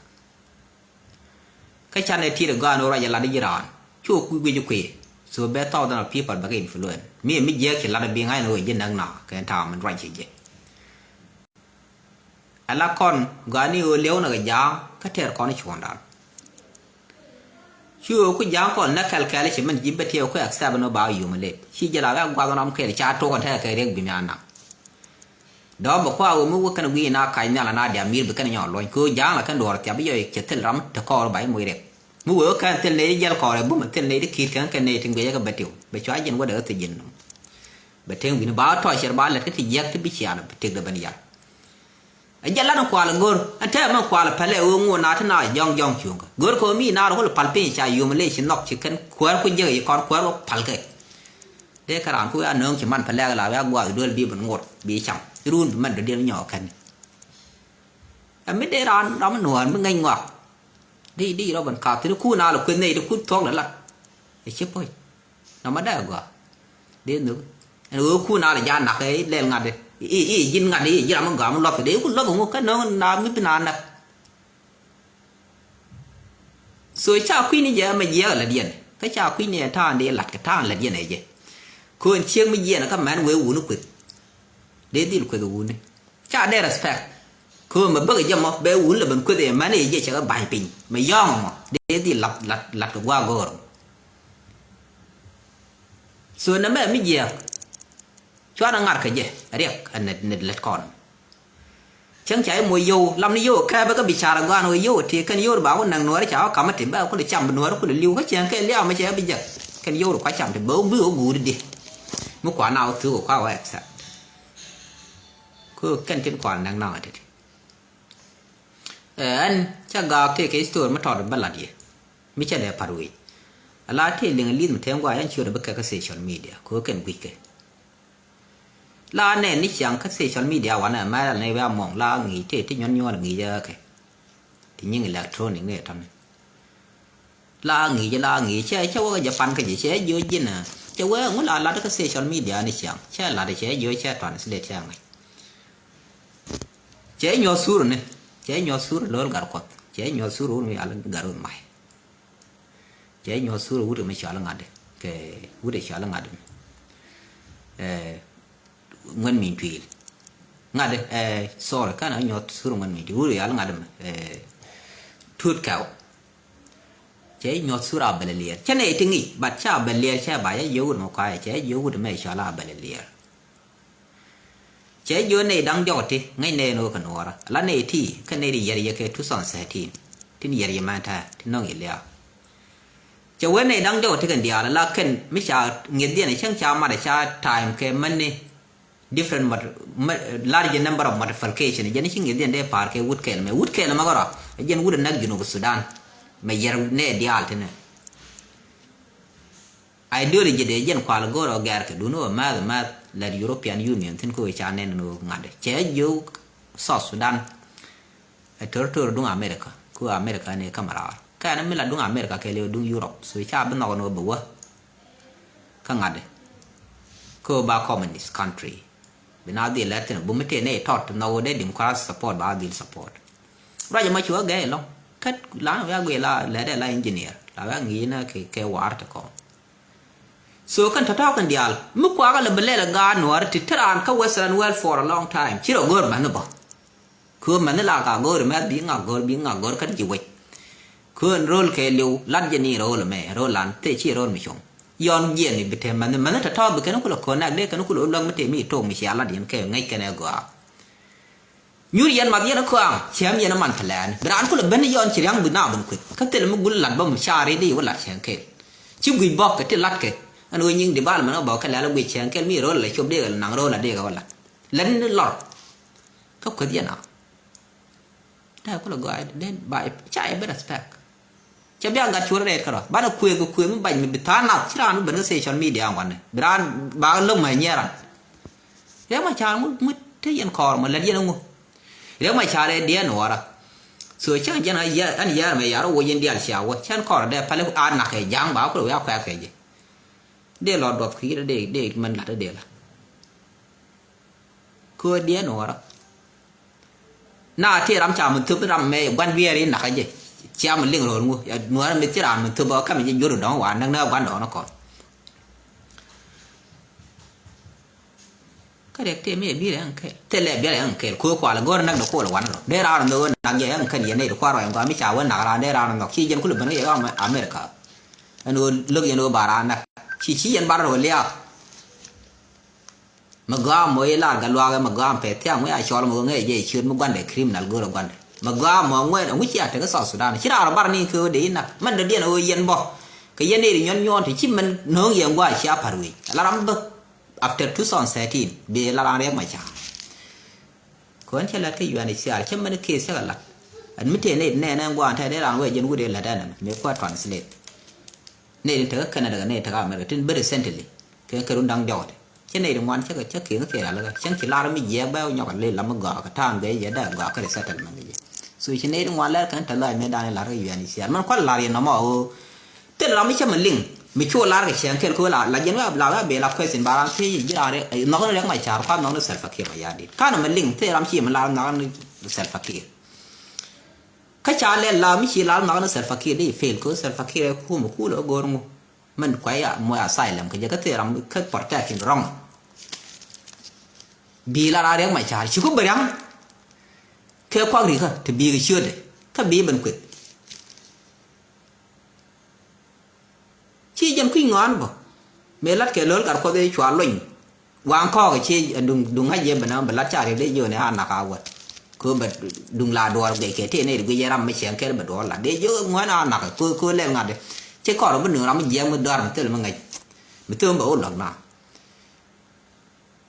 Kä canɛ tit ɛ gɔaan ɣöö ruac ɛ lat ji̱ raan cu kui̱ guic kui̱. So bɛ thousand of people bɛ kɛ influence mi mi jiɛɛk ci lat ɛ bi ŋa̱c ni ɣöö ji̱ näk na kɛ ta̱a̱ min ruac ci ji̱. Ala kɔn gɔaa ni ɣöö liɛw ni kɛ ja̱a̱ŋ kä tɛɛr kɔn cuɔ̱ɔ̱ŋdan. Ci ɣöö ku ja̱a̱ŋ kɔn nɛ kɛl kɛl ci min ji̱ bɛ tiɛɛk ku accept ni ba yum lep ci jɛ la wek guath ram kɛl ca tok kɛn tɛɛk kɛ riɛk bi mi anaŋ. Dɔ̱ɔ̱m bɛ kua ɣöö mi wek kɛn gui̱i̱ na kac nhial ana diam mir bi kɛn nyɔɔk luɔ̱ny kɛ ɣöö ja̱a̱ŋ la kɛn duɔɔr thiap bi jɔɔc cɛ thil ram te kɔɔr ba i̱ moc riɛk. Mi wee wä kɛn thil nɛy jiɛl kɔɔr ɛ bum thil nɛy ti ki̱i̱t kɛn kɛn nɛy ti guiɛcä kɛ bɛ tiw bɛ cua jiɛn wä dee ɣä thiec jiɛn nɔm. Bɛ teŋ wi̱ni ba ɣä tɔɔcɛr ba lɛt kä ti jiäk ti bi ciaal bi tëkdɛ ben yal. Ɛ jɛ lat in kual go̱r ɛn tɛmɛ in kual pɛlɛ ɣöö ŋuɔ̱t na ti na jɔ̱ŋ jɔ̱ŋ cuŋkä go̱r kɛ ɣöö mi na rɔ kul pal piny ca yom lɛ ci nhɔk ci kɛn kuäär ku jek yi kɔn kuäär wä pal kɛ. Dee kɛ raan ku ya nööŋ ci man pɛlɛ la ya guath duel bi ben ŋuɔ̱t bi cam ci run bi mɛn dɔ̱diɛn nyɔɔk kɛn. Ɛ mi dee raan ram nuɔ̱ɔ̱r mi ŋäc ŋɔak. Di di rɔ ben kath ti di kun a lɛ kueth nɛy di kun thuɔk lɛ lat. Ɛ ci puɔ̱c. Nɔmɔ dee gɔaa dee nhök. Ɛn ɣöö kun a lɛ ja̱ nak ɛ lɛl ŋa̱t i̱ i̱ ji̱n ŋa̱t i̱ ji̱ ram mi gɔaa mi luɔth kɛ dee kun luɔth ŋuk kä nööŋ na mi bi na näk. So ca kui̱ni jɛ mɛ jiɛk ɛ lät yɛn kä ca kui̱ni ɛ ta̱a̱n dee lat kɛ ta̱a̱n lät yɛn ɛ jɛ. Köön ciek mi jiɛn kä mɛn wee wuni kueth. Dee dhil kueth wuni ca dee respect. Köön mɛ bäkɛ jɛ mɔ bɛ wuni lɛ ben kueth ɛ mɛn ɛ jɛ cɛ kɛ ba̱ny piny mɛ yɔ̱ɔ̱ŋ mɔ dee dhil lat lat lat kɛ gua̱a̱ go̱o̱r. So nɛ mɛ mi jiɛk. Cuanɛ ŋa̱r kɛ jɛ riɛk ɛ nɛt nɛt lät kɔn. Cäŋ ca i̱ moc yio̱w lam ni yio̱w kɛɛpɛ kä bi ca̱r ɛ gɔaan ɣöö yio̱w ti kɛn yio̱w ba wä näk nuɔɔri ca wä kamä ti bɛ kulɛ cam bi nuɔɔri kulɛ li̱w kä cäŋ kɛ liaw mɛ cɛ bi jek kɛn yio̱w ri kua cam ti bɛ wä bi wä guuri di. Mi kua na wä thuk kua wä accept. Kɛ kɛn tin kua näk na wä ti ti. Ɛn cä gaak tëë kɛ history mi tɔt bä lat yɛ mi cä lɛ pa̱t wec. Ala tëë liŋ li̱th mi tɛŋ guay ɛn ciöt bä kɛ kä social media kɛ kɛn guic kɛ. La nɛ ni ciaŋ kä social media wanɛ mɛrɛl ni wia mɔŋ la ŋi̱i̱c tëë ti nyuɔn nyuɔn ŋi̱i̱c ɛ kɛ. Ti nyiŋ electronic ni ɛ tɔni. La ŋi̱i̱c la ŋi̱i̱c cɛ cɛ wä kɛ Japan kä jɛ cɛ jiö ji̱n ɛ cɛ wee ŋu la lat kä social media ni ciaŋ cɛ lat cɛ jiö cɛ translate cɛ ŋa̱c. Cɛ nyuɔ̱th thurä ni cɛ nyuɔ̱th thurä lo̱l gat kuɔth cɛ nyuɔ̱th thurä wut mi yal gat wut may. Cɛ nyuɔ̱th thurä wut mi cɔal ŋa̱t kɛ wut cɔal ŋa̱t mi. Ŋuɛn mi tuil ŋa̱t sorry kan nyuɔ̱th thurä ŋuɛn mi tuil wut yal ŋa̱t mi. Tuut kɛw. Cɛ nyuɔ̱th thurä a bɛl liɛɛr cɛ nɛ ti ŋi̱c but cɛ a bɛl liɛɛr cɛ ba cɛ jiö wut mi kuayɛ cɛ jiö wut mi cɔal a bɛl liɛɛr. Cɛ jiö nɛy da̱ŋ diɔk ti ŋäc nɛy ni wä kɛ nuɔɔrä la nɛy ti kɛ nɛy ti yɛr yɛ kɛ two thousand thirteen tin yɛr yɛ mɛn ta̱a̱ ti nɔŋ yɛ lia̱a̱. Cɛ wee nɛy da̱ŋ diɔk ti kɛn diaal la kɛn mi ca ŋi̱eth diɛn cäŋ ca mat ca time kɛ mɛn ni different large number of multiplication jɛn ci ŋi̱eth diɛn dee pa̱a̱r kɛ wut kɛl mɛ wut kɛl mɛ kɛ rɔ jɛn wut näk Junub Sudan. Mɛ yɛr nɛy diaal ti nɛ. Ideology dee jɛn kual go̱o̱r ɔ gɛr kɛ dun ɔ mɛth mɛth lɛt European Union thin kä ɣöö ca nɛn ni ɣöö ŋa̱t cɛ jiök South Sudan. Ɛ territory duŋ America kä ɣöö America ni kä mɛ raar kɛn mi la duŋ America kɛɛliw duŋ Europe so ca bi nhɔk ni ɣöö bɛ wä. Kä ŋa̱t Kä ba communist country. Bi na dhil lɛt thin bum mi tëë nɛy tɔt nhɔk wä dee democracy support ba dhil support. Ruac ɛmɔ ci wä gɛy ɛlɔ̱ŋ. Kät la wä a guiy la lɛt ɛ la engineer la wä a ŋi̱i̱c nä kɛ, kɛ war ti kɔn. So kɛn tɔ̱tɔ̱ kɛn diaal mi kuakä lɛ bi lɛl ɛ gaat nuɔ̱ɔ̱ri ti te raan kä Western world for a long time ci rɔ go̱o̱r mɛnh bä. Kɛ ɣöö mɛnh la ka go̱o̱ri mɛ bi ŋak go̱o̱r bi ŋak go̱o̱r kɛn ji̱ wec. Kɛ ɣöö ɛn ro̱l kɛ li̱w lat jɛ ni ro̱l mɛ ro̱l lan thee ci ro̱l mi cuɔ̱ŋ. Yɔn jiɛn i̱ bi te mɛnh mɛnh tɔ̱tɔ̱ bi kɛn kulɛ ko̱n nak dee kɛn kulɛ luäk mi te mi tok mi cia lat yɛn kɛ ŋäc kɛn ɛ gɔaa. Nyuur yɛn math yɛn ɛ kɔaŋ ciɛm yɛn ɛ man kɛ lɛɛn bi raan kulɛ ben yɔn ci ria̱ŋ bi na ben kueth kä thil mi gul lat bä mi ca ri di wä lat cɛŋ kɛl. Ci guic bɔk kɛ ti lat kɛ ɛn ɣöö nyiŋ di bal mɛn ɣä bɔk kɛ lɛl ɛ guic cɛŋ kɛl mi ro̱l ɛ cop dee kɛ naŋ ro̱l ɛ dee kɛ wä lat lɛn ni lɔr. Kä kueth yɛn a dee kulɛ gɔaa dee ba ca yɛ bi respect. Cɛ bia gat cuɔr rɛɛt kärɔa banɛ kuëëk kɛ kuëëk mi bac mi bi tha̱a̱ŋ nath ci raan mi ben kä social media ŋuan ni bi raan ba lo̱k mɛ nyɛɛran. Riɛk ma ca̱a̱r ŋu ŋu te yɛn kɔɔr mɔ lät yɛn ŋu. Riɛk ma ca̱a̱r ɛ diɛɛn nuɔɔra. So cä jɛn a yɛn ɛn yɛɛr mɛ yar wä yɛn dial cia wä cɛn kɔɔr dee pali a nak kɛ ja̱a̱ŋ ba kulɛ wi̱i̱ a kuɛk kɛ jɛ. Dee lɔ duɔth ki̱i̱r dee dee mɛn la̱t dee la. Köödiɛn nuɔɔrä. Na ti ram ca mi thöp ram mɛ guan biɛɛr in nakä jɛ. Cia mi liŋ ro̱o̱l ŋu nuɔɔrä mi ti ram mi thöp ɔ käm jɛ juɔ̱r dɔ̱ŋ wa näk näk guan dɔ̱ŋ ni kɔn. Kä riɛk tëë mi ɛ bi̱i̱r ɛn kɛl thilɛ biɛl ɛn kɛl köö kual go̱r näk dɛ kol wan rɔ dee ran rɔ mi wä nak jɛ ɛn kɛl yɛn nɛy ti kuar rɔ ɛn gɔaa mi ca wä nak ran dee ran rɔ nhɔk ci jɛn kulɛ ben kɛ yɛ America. Ɛn ɣöö lo̱k yɛn ɣöö ba ran näk ci ci yɛn bar rɔ liaak. Mi gɔaa mɔ i̱ lar gat luaak ɛmɛ gɔaa pɛth thiaŋ mi a cɔl mɔ ŋäc jɛ ciöt mi guandɛ criminal go̱o̱r ɛ guandɛ. Mi gɔaa mɔ ŋuɛn ɛŋu cia tek i̱ South Sudan ci raar bar ni kɛ ɣöö dee i̱ nak mɛn dɔ̱diɛn ɣöö yɛn bɔ. Kɛ yɛn nɛy ri nyuɔ̱n nyuɔ̱ɔ̱n ti ci mɛn no̱o̱ŋ yɛn gua̱a̱ cia pa̱r wec ala ram bä. After two thousand thirteen bi la ran riɛk ma ca. Kɔn cä lat kä U N H C R cä mɛn case cä kɛ lat. Ɛn mi tëë nɛy nɛɛnɛ ŋuan tɛ̈ dee raan wee jɛn wut ëë lät ɛn ɛmɛ mëë kua̱r translate. Nɛy tin tekä Canada kɛ nɛy tekä America tin bä recently kɛ kɛ run da̱ŋ diɔ̱k ti cä nɛy ti ŋuan cä kɛ cä kɛ ŋä kɛ rial kä cäŋ ci lar mi jiɛɛk bɛ nyɔk a lil la mi gɔaa kɛ ta̱a̱ŋ bɛ yɛ dee gɔaa kä resettlement kɛ jɛ. So ci nɛy ti ŋuan lɛr kɛn te lɔac mëë dan i̱ lar kä U N H C R mɛn kua̱r lar yɛn nɔmɔ a ɣöö. Thil ram mi cä mi liŋ mi cu lar kɛ cɛŋ kɛl kɛ wä la la jɛn wä la wä bɛ la question ba ram thiec ji̱ ram rɛ nhɔk ni rɛk ma car kuath nhɔk ni Salva Kiir ma ya dit kan mi liŋ thil ram ci mi lar nhɔk ni Salva Kiir. Kä ca lɛ la mi ci lar nhɔk ni Salva Kiir di fail kɛ Salva Kiir ɛ kum ɛ kul ɛ go̱r ŋu. Mɛn kua ya mɔ asylum kɛ jɛ kä thil ram kä protection rɔŋ. Bi la ram rɛk ma car ci ku bɛ riaŋ. Kɛ kuak rikä ti bi kɛ ciötdɛ kä bi ben kueth. Ci jɛn kui̱ ŋɔaani bä mëë latkɛ lo̱l gat kuɔth ëë cua lony. Waŋ kɔɔk ci duŋ duŋ ŋa̱c jɛ bɛ na bɛ lat ca riɛk dee jiöni a nak a wät. Kö bɛ duŋ la duɔɔr guic kɛ tëë nɛy ti guic jɛ ram mi cieŋ kɛl bɛ duɔɔr lat dee jiök ŋuɛn a nak kö kö lɛl ŋa̱t. Ci kɔr bi nuŋ ram mi jiɛk mi dɔ̱a̱r mi thil mi ŋäc. Mi thöm bɛ wä lɔk na.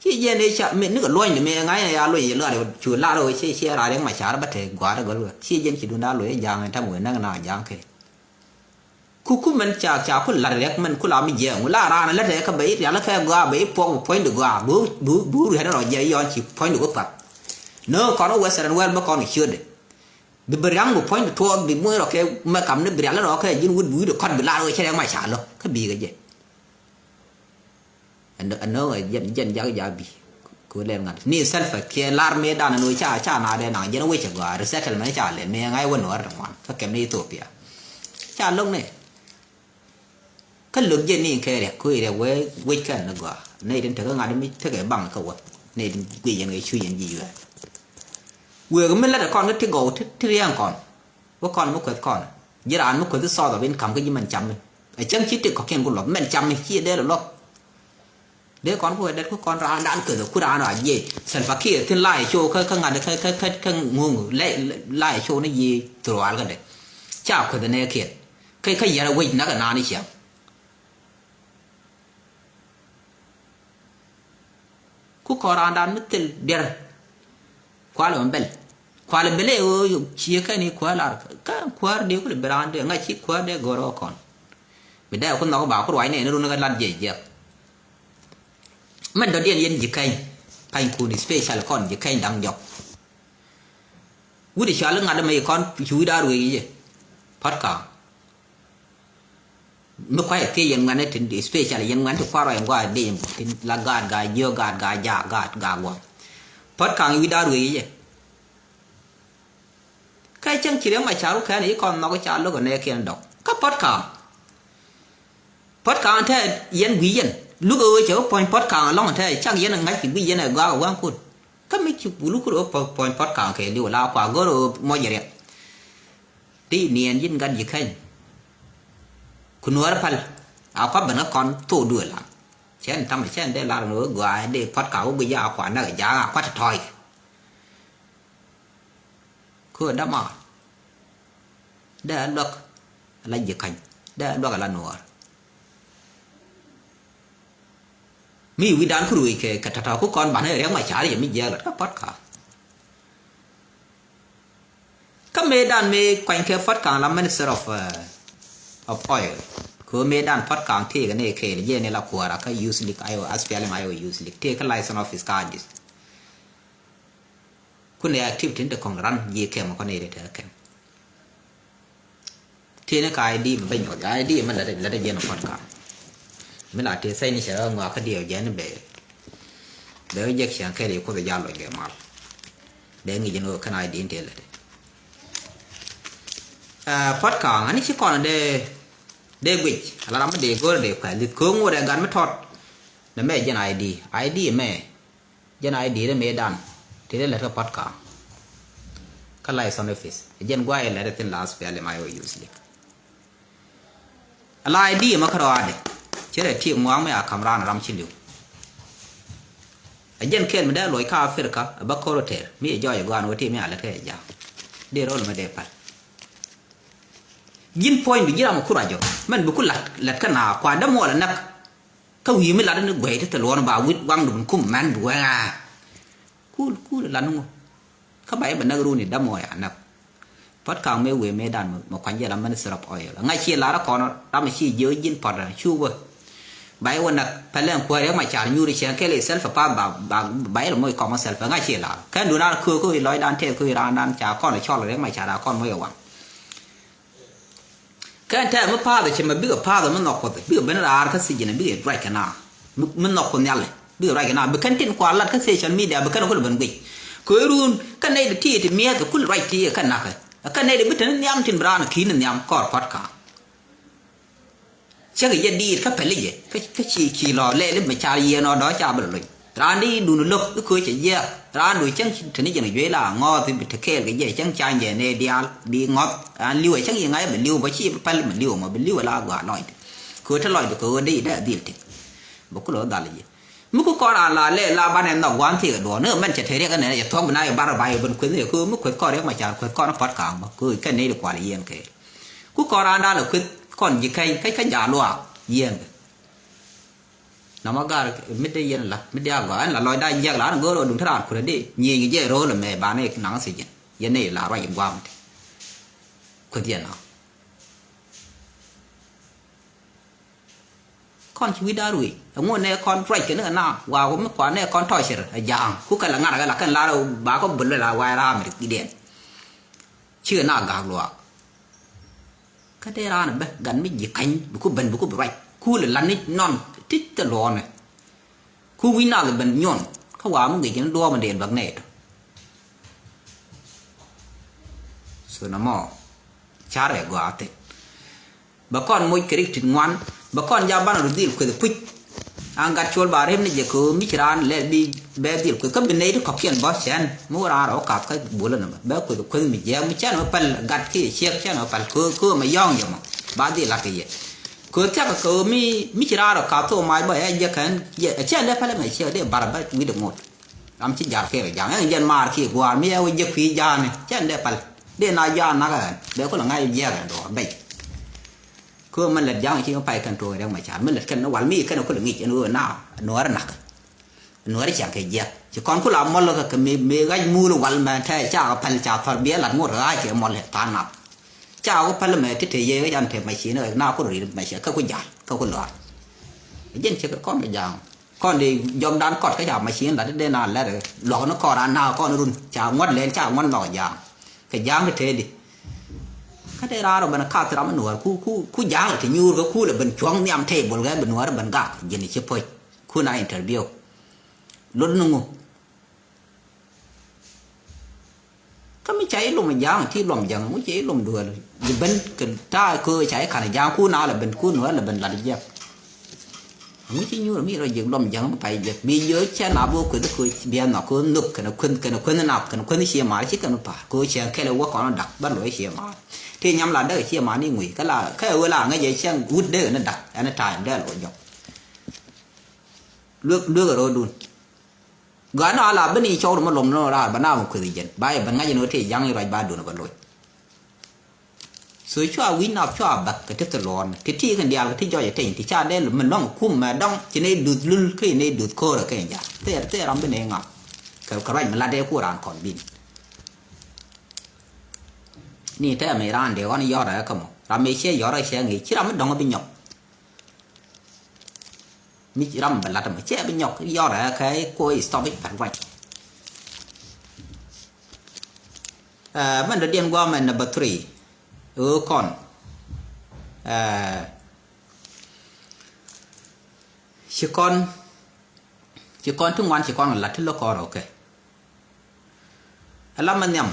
Ci jiɛn i̱ ca mi nikɛ luɔ̱ny ni mi ŋa̱c ni ya luɔ̱ny i̱ lɔ̱a̱r cu lar ɣöö ci ci rar yɛn ma car bä te gua̱a̱r gɔl ɣöö ci jiɛn ci dun da̱a̱ luɔ̱c i̱ ja̱a̱ŋ in ta̱m ɣöö näk na ja̱a̱ŋ kɛ. Ku ku mɛn ca ca ku lar riɛk mɛn ku la mi jiɛɛŋ wu la raan lät ɛ kä bɛ i̱ rial kä gɔaa bɛ i̱ puɔk bi puɔ̱ny di gɔaa bu bu bu riɛt rɔ jiɛ yɔn ci puɔ̱ny di wä path. Nööŋ kɔn wä western world bä kɔn kɛ ciötdɛ. Bi bi riaŋ bi puɔ̱ny di tuɔɔk bi muɔ̱ny rɔ kɛ mɛ kam ni bi rial rɔ kɛ ji̱n wut bi wut di kɔt bi lar ɣöö ci riɛk ma ca lo̱k kä bi kɛ jɛ. Ɛn ɛn nööŋ ɛ jɛn jɛn jak jak bi. Kɛ ɣöö lɛl ŋa̱t ni Salva Kiir lar mëë dan ɛn ɣöö ca ca na dee naŋ jɛn wec ɛ gɔaa resettlement ca lɛl mëë ŋa̱c wä nuɔɔr ti ŋuan kä kɛm ni Ethiopia. Ca lo̱k ni. Kä lo̱k jɛn ni kɛ riɛk kɛ ɣöö riɛk wee wec kɛn ni gɔaa nɛy tin tekɛ ŋa̱t mi tekɛ baŋ kä wä nɛy tin guic yɛn kɛ cuc yɛn ji̱ yuɛɛr. Wëë kɛ mi lät ɛ kɔn kä ti gɔw ti ti riɛŋ kɔn. Wä kɔn mi kueth kɔn ji̱ raan mi kueth i̱ thɔɔth ɔ bin ka̱m kä ji̱ mɛn cam mi. Ɛ cäŋ ci tik kɔ̱kiɛn ku luɔth mɛn cam mi ci dee lɔ luɔth. Dee kɔn ku wä det ku kɔn raan dan kueth ɛ ku raan rɔ a jiɛc Salva Kiir thin la ɛ cow kä kä ŋa̱t kä kä kä kä ŋuŋ la ɛ cow ni ji̱ thurwal kä dee. Ca kueth ɛ nɛɛkiɛn kä kä yɛr ɛ wec nak ɛ naan i̱ ciaŋ. Ku kɔn raandan mi thil diɛr. Kualɛ mɛ bɛl kualɛ bɛl ɛ ɣöö cië kɛn i̱ kuäär lar kä kuäär dee kulɛ bi raan dee ŋa̱c ci kuäär dee gör ɣä kɔn. Bi dee ku nhɔk ba ku ruacnɛ ni run kä lat jiɛc jiɛk. Mɛn dɔ̱diɛn yɛn ji̱ kɛny panykun special kɔn ji̱ kɛny da̱ŋ jɔk. Wut i̱ cɔal i̱ ŋa̱t ɛmɛ i̱ kɔn cu wi̱cda ruëëc i̱ jɛ. Pa̱t ka̱a̱ŋ. Mi kuay thiec yɛn ŋuɛ̈tni tin special yɛn ŋuɛ̈tni ti kua̱r rɔ yɛn gua̱a̱th dee yɛn buk tin la gaat gaa jiök gaat gaa jaak gaat gaa gua̱a̱th. Puɔ̱t Kaŋ wi̱cdan ruëëc yɛ. Kä cäŋ ci Riɛk Macar wä kɛn i̱ kɔn nhɔk i̱ ca lo̱k ɛ nɛɛkiɛn dɔk. Kä Puɔ̱t Kaŋ. Puɔ̱t Kaŋ te yɛn gui̱c yɛn. Luk ɛ ɣöö cɛ wä puɔ̱ny Puɔ̱t Kaŋ ɛlɔ̱ŋ te cak yɛn ɛ ŋa̱c kɛ gui̱c yɛn ɛ gɔaa kɛ wäŋkun. Kä mi ci wulu kur ɣöö puɔ̱ny Puɔ̱t Kaŋ kɛ li̱w la kua go̱r ɣöö mɔc ɛ Riɛk. Ti niɛn ji̱n gat ji̱ käny. Ku nuäärä päl. A kua ben kä kɔn thok duëë la. Cɛn tamɛ cɛn dee lar ni wä gɔaa dee Puɔ̱t Kaŋ wä guic a kua näk a ja̱a̱ŋ a kua te tɔ̱ɔ̱c. Kö dama. Dee a luäk a la ji̱ käny. Dee a luäk a la nuäär. Mi wi̱dan ku ruëëc kɛ kɛ tɔ̱tɔ̱ ku kɔn banɛ Riɛk Macar yɛ mi jiɛk lat kä Puɔ̱t Kaŋ. Kä mëëdan mëë kuany kɛ Puɔ̱t Kaŋ la Minister of, uh, of Oil. Kɛ ɣöö mëëdan Puɔ̱t Kaŋ tëëkɛ ni kɛɛl jɛ ni la kuäärä kä Youth League Iowa, S P L M Iowa Youth League tëëkɛ license office kä Addis. Kun ɛ activity ni ti kɔŋ ran jiɛ kɛm kɔn ni ri te kɛm. Tiɛni ka I D mi bä nyuɔth, I D mi lät lät jɛn Puɔ̱t Kaŋ. Mi la ti signature ŋɔak kä diɛw jɛn bɛ. Bɛ wä jek cɛn kɛl i Kuoth jal lɔc kɛ mal. Bɛ ŋi̱c jɛn ɣöö kɛn I D in ti lät. Ah, Puɔ̱t Kaŋ ani ci kɔn dee dee guic ala ram mi dee go̱r dee kuɛl lith kööŋ wurɛ gat mi tɔt. Nɛ mɛ jɛn I D, I D mɛ. Jɛn a i̱ di̱i̱t mëëdan ti dee lät kä Puɔ̱t Kaŋ. Kä license office ɛ jɛn gua̱a̱c ɛ lät ɛ thi̱n la S P L M Iowa Youth League. A la i̱ di̱i̱t mɛ kä rɔaadɛ ci rɛ ti ŋua̱a̱ŋ mi a ka̱m raan ram ci li̱w. Ɛ jɛn kɛl mi dee luɔc kä Africa ɛ bä ko̱r ɔ tɛr mi ɛ jɔɔc ɛ gɔaan wä ti mi a lät kä ɛ ja̱a̱ŋ. Dee ro̱l mɛ dee päl. Ji̱n puɔ̱nydu ji̱ ram ɛ ku ruac ɔ mɛn bi ku la̱t la̱t kä na kua̱r dämuɔl ɛ näk. Kä wi̱i̱ mi lat ni guɛy ti thil ɣɔn ba wi̱t waŋdu bin kum mɛn bi wɛŋa. Kul kul lat ni ŋu. Kä ba yɛ bɛ näk runi dämɔ ya näk. Puɔ̱t Kaŋ mëë wëë mëëdan mɛ kuany jɛ la minister of oil ŋa̱c ci lar kɔn ram ci jiö ji̱n puɔ̱t cu wä. Ba yɛ wä näk pɛlɛn kuäär yɛ ma car nyuuri cɛn kɛl itself path ba ba ba yɛ lɛ moc kɔm itself ŋa̱c ci lar kɛn dun an köök köök ilɔcdan tɛth köök irandan ca kɔn cɔl rɛ ma car a kɔn moc ɛ waŋ. Kɛn tɛɛr mi pa̱a̱th cɛ mɛ bikɛ pa̱a̱th mi nhɔk Kuɔth bikɛ ben raar kä thiec jɛn bikɛ ruac kɛ na. Mi nhɔk Kuoth Nhial bikɛ ruac kɛ na bi kɛn tin kua lat kä social media bi kɛn kul ben guic. Kɛ run kä nɛy ti ti ti miɛth kul ruac ti kɛ nakä. Kä nɛy ti bi te ni nhiam tin bi raan ki̱n ni nhiam kɔr Puɔ̱t Kaŋ. Cäkɛ jɛ diit kä pɛli jɛ kä ci ci lɔ lɛli mɛ car yieen ɔ dɔ̱ ca bä lɔ loc. Raan di dun lo̱k i̱ köö cɛ jiɛɛk raan du cäŋ te ni jɛn juey la ŋɔɔth i̱ bi te kɛɛl kɛ jɛ cäŋ ca jɛ nɛ diaal bi ŋɔth. Raan li̱w ɛ cäŋ yi ŋa̱c bɛ li̱w bä ci bä päl mɛ li̱w mɔ bɛ li̱w ɛ la gɔaa lɔcdɛ. Köö te lɔcdɛ köö ɣöö dee yi dee dhil tik. Bɛ kulɛ ɣöö dhal jɛ mi ku kɔn raan la lɛ la banɛ nhɔk gua̱n thiek ɛ duɔ̱ɔ̱n ni ɣä mɛn cɛ te riɛk ɛnɛ cɛ thuɔ̱k bi na yɛ bar ɛ ba yɛ ben kueth ni ɛ köö mi kueth kɔn riɛk ma car kueth kɔn Puɔ̱t Kaŋ bä köö kɛn ni di kual yieen kɛɛl. Ku kɔn raan da̱a̱n ɛ kueth kɔn ji̱ kɛny kɛc kä jaal luaak yieen kɛ. Nɔmɔ gar mi dee yɛn la mi dee a gɔaa ɛn la lɔcda jiɛk la ɛn go̱o̱r ɣä duŋ te raan kulɛ dee nyieny kɛ jɛ ro̱o̱l ɛmɛ ba ni naŋ thiec jɛn yɛn ni la ruac in guam ti. Kueth yɛn na. Kɔn ci wi̱cda ruëëc ɛŋu nɛ kɔn ruac kɛ ni kɛ na wa wä mi kua nɛ kɔn tɔcir ɛ ja̱a̱ŋ ku kɛ la ŋa̱r kɛ la kɛn la rɛ ba kɔ bul la wa raam ri kidiɛn. Cikɛ na ga̱a̱k luaak. Kä dee raan bä gat mi ji̱ ka̱ny bi ku ben bi ku bi ruac ku lɛ lan ni nɔn ti te luɔɔnɛ. Ku wi̱c naath ben nyuɔn kä wa̱a̱ mi ŋi̱c ni duɔɔm in dee bäk nɛy tɔ. So nɔmɔ carɛ gɔaa thi̱n. Bɛ kɔn moc kɛ rik tit ŋuan bɛ kɔn jam banɛ ru dhil kueth puc. An gat col ba rem ni jɛ kɛ ɣöö mi ci raan lɛ bi bɛ dhil kueth kä bi nɛy ti kɔ̱kiɛn bä cɛn mi wä raan rɔ kath kä bolä nɔmɔ bɛ kueth kueth mi jiɛɛk mi cɛn mi päl gat kiɛ ciɛk cɛn mi päl kɛ ɣöö kɛ ɣöö mɛ yɔ̱ɔ̱ŋ jɛ mɔ ba dhil la̱t kɛ yɛ. Kɛ ɣöö thia̱k kɛ ɣöö mi mi ci raan rɔ kath thok mac bä ɛ jɛ kɛn jɛ cɛn dee päl ɛmɛ ciɛk dee bar bä wi̱cdɛ ŋot. Ram ci ja̱r kɛ rɔ ja̱ŋ ɛn jɛn maar kiɛ gua̱a̱r mi ɛ wä jɛ kui̱ ja̱a̱ni cɛn dee päl dee na ja̱a̱n nak ɛn bɛ kulɛ ŋa̱c jiɛɛk ɛn duɔ̱ɔ̱r bɛc. Kö mɛ lät ja̱ŋ ci ŋä pay kɛn tuɔɔk riɛk mɛ ca̱r mɛ lät kɛn ni wal mi kɛn kulɛ ŋic ɛn ɣöö na nuäärä nak. Nuäärä ciaŋ kɛ jiɛk ci kɔn kula mɔl kɛ kɛ mëë ɣac muul wal mɛ tɛ ca kɛ päl ca thɔr biɛ lat ŋot ɣac cɛ mɔl tha̱a̱ŋ nath. Ca kɛ päl mɛ ti te yee ɣac an te macin ɣac na ku rir macin kä ku ja̱l kä ku lɔr. Jɛn ci kɛ kɔn kɛ ja̱ŋ kɔn di jɔkdan kɔt kä ca macin lat dee na lɛr luɔk ni kɔn an na kɔn run ca ŋuɔ̱t lɛn ca ŋuɔ̱t lɔk ja̱ŋ. Kɛ ja̱a̱ŋ kɛ tëëdi. Kä dee raar ɔ ben kath ram mi nuɔɔr ku ku ku ja̱a̱ŋ lɛ ti nyuur kɛ ku lɛ ben cuɔ̱ŋ nhiam table kɛ ben nuɔɔr ben gak ji̱n ci puɔ̱c. Ku na interview lot ni ŋu. Kä mi ca ilom ja̱a̱ŋ ti lom ja̱a̱ŋ ŋu ca ilom duel. Ji̱ ben kɛ ta̱a̱ kɛ ca ikan ja̱a̱ŋ ku na lɛ ben ku nuɔɔr lɛ ben lat jiɛk. Ŋu ci nyuur mi rɔ jiɛk lom ja̱a̱ŋ mi pay jiɛk bi jiɔ cɛ na bo kueth ko biɛ nɔ ko nhök kɛnɛ kueth kɛnɛ kueth nath kɛnɛ kueth cie mar ci kɛnɛ par ko cɛ kɛlɛ wä kɔn dak bä loɛ cie mar. Ti nyam la dek cie mar ni ŋuic kä la kä wee la ŋäc ɛ cɛ wut dek ni dak ɛn time dee lɔ jɔk. Luek luek rɔ dun. Gɔaa ni a la ben i̱ cɔw ri mi lom ni raar ba na mi kueth jɛn ba yɛ ben ŋa̱c ni wä ti ja̱ŋ i̱ ruac ba dun ba loc. So cua wi̱c nath cua bäk kɛ ti thil luɔɔn ti ti kɛn diaal kɛ ti jɔc ɛ teny ti ca dee mi lɔŋ kum mɛ dɔŋ ci ni duth lul kä ni duth ko̱o̱rä kɛn ja̱ thɛɛr thɛɛr ram bi ni ŋa̱. Kɛ kɛ ruac mi lat dee ku raan kɔn bin. Ni tɛmɛ raan dee ɣɔn yɔrɛ kä mɔ ram mi ciɛ yɔrɛ ciɛ ŋi̱i̱c ci ram mi dɔŋ bi nyɔk. Mi ram bɛ lat mɛ cɛ bi nyɔk yɔrɛ kɛ ko stop it bɛ ruac. Mɛn dɔ̱diɛn guamɛ number three. Ɣöö kɔn ci kɔn ci kɔn ti ŋuan ci kɔn lat ti lo̱k kɔn rɔ kɛ. Ala ma nhiam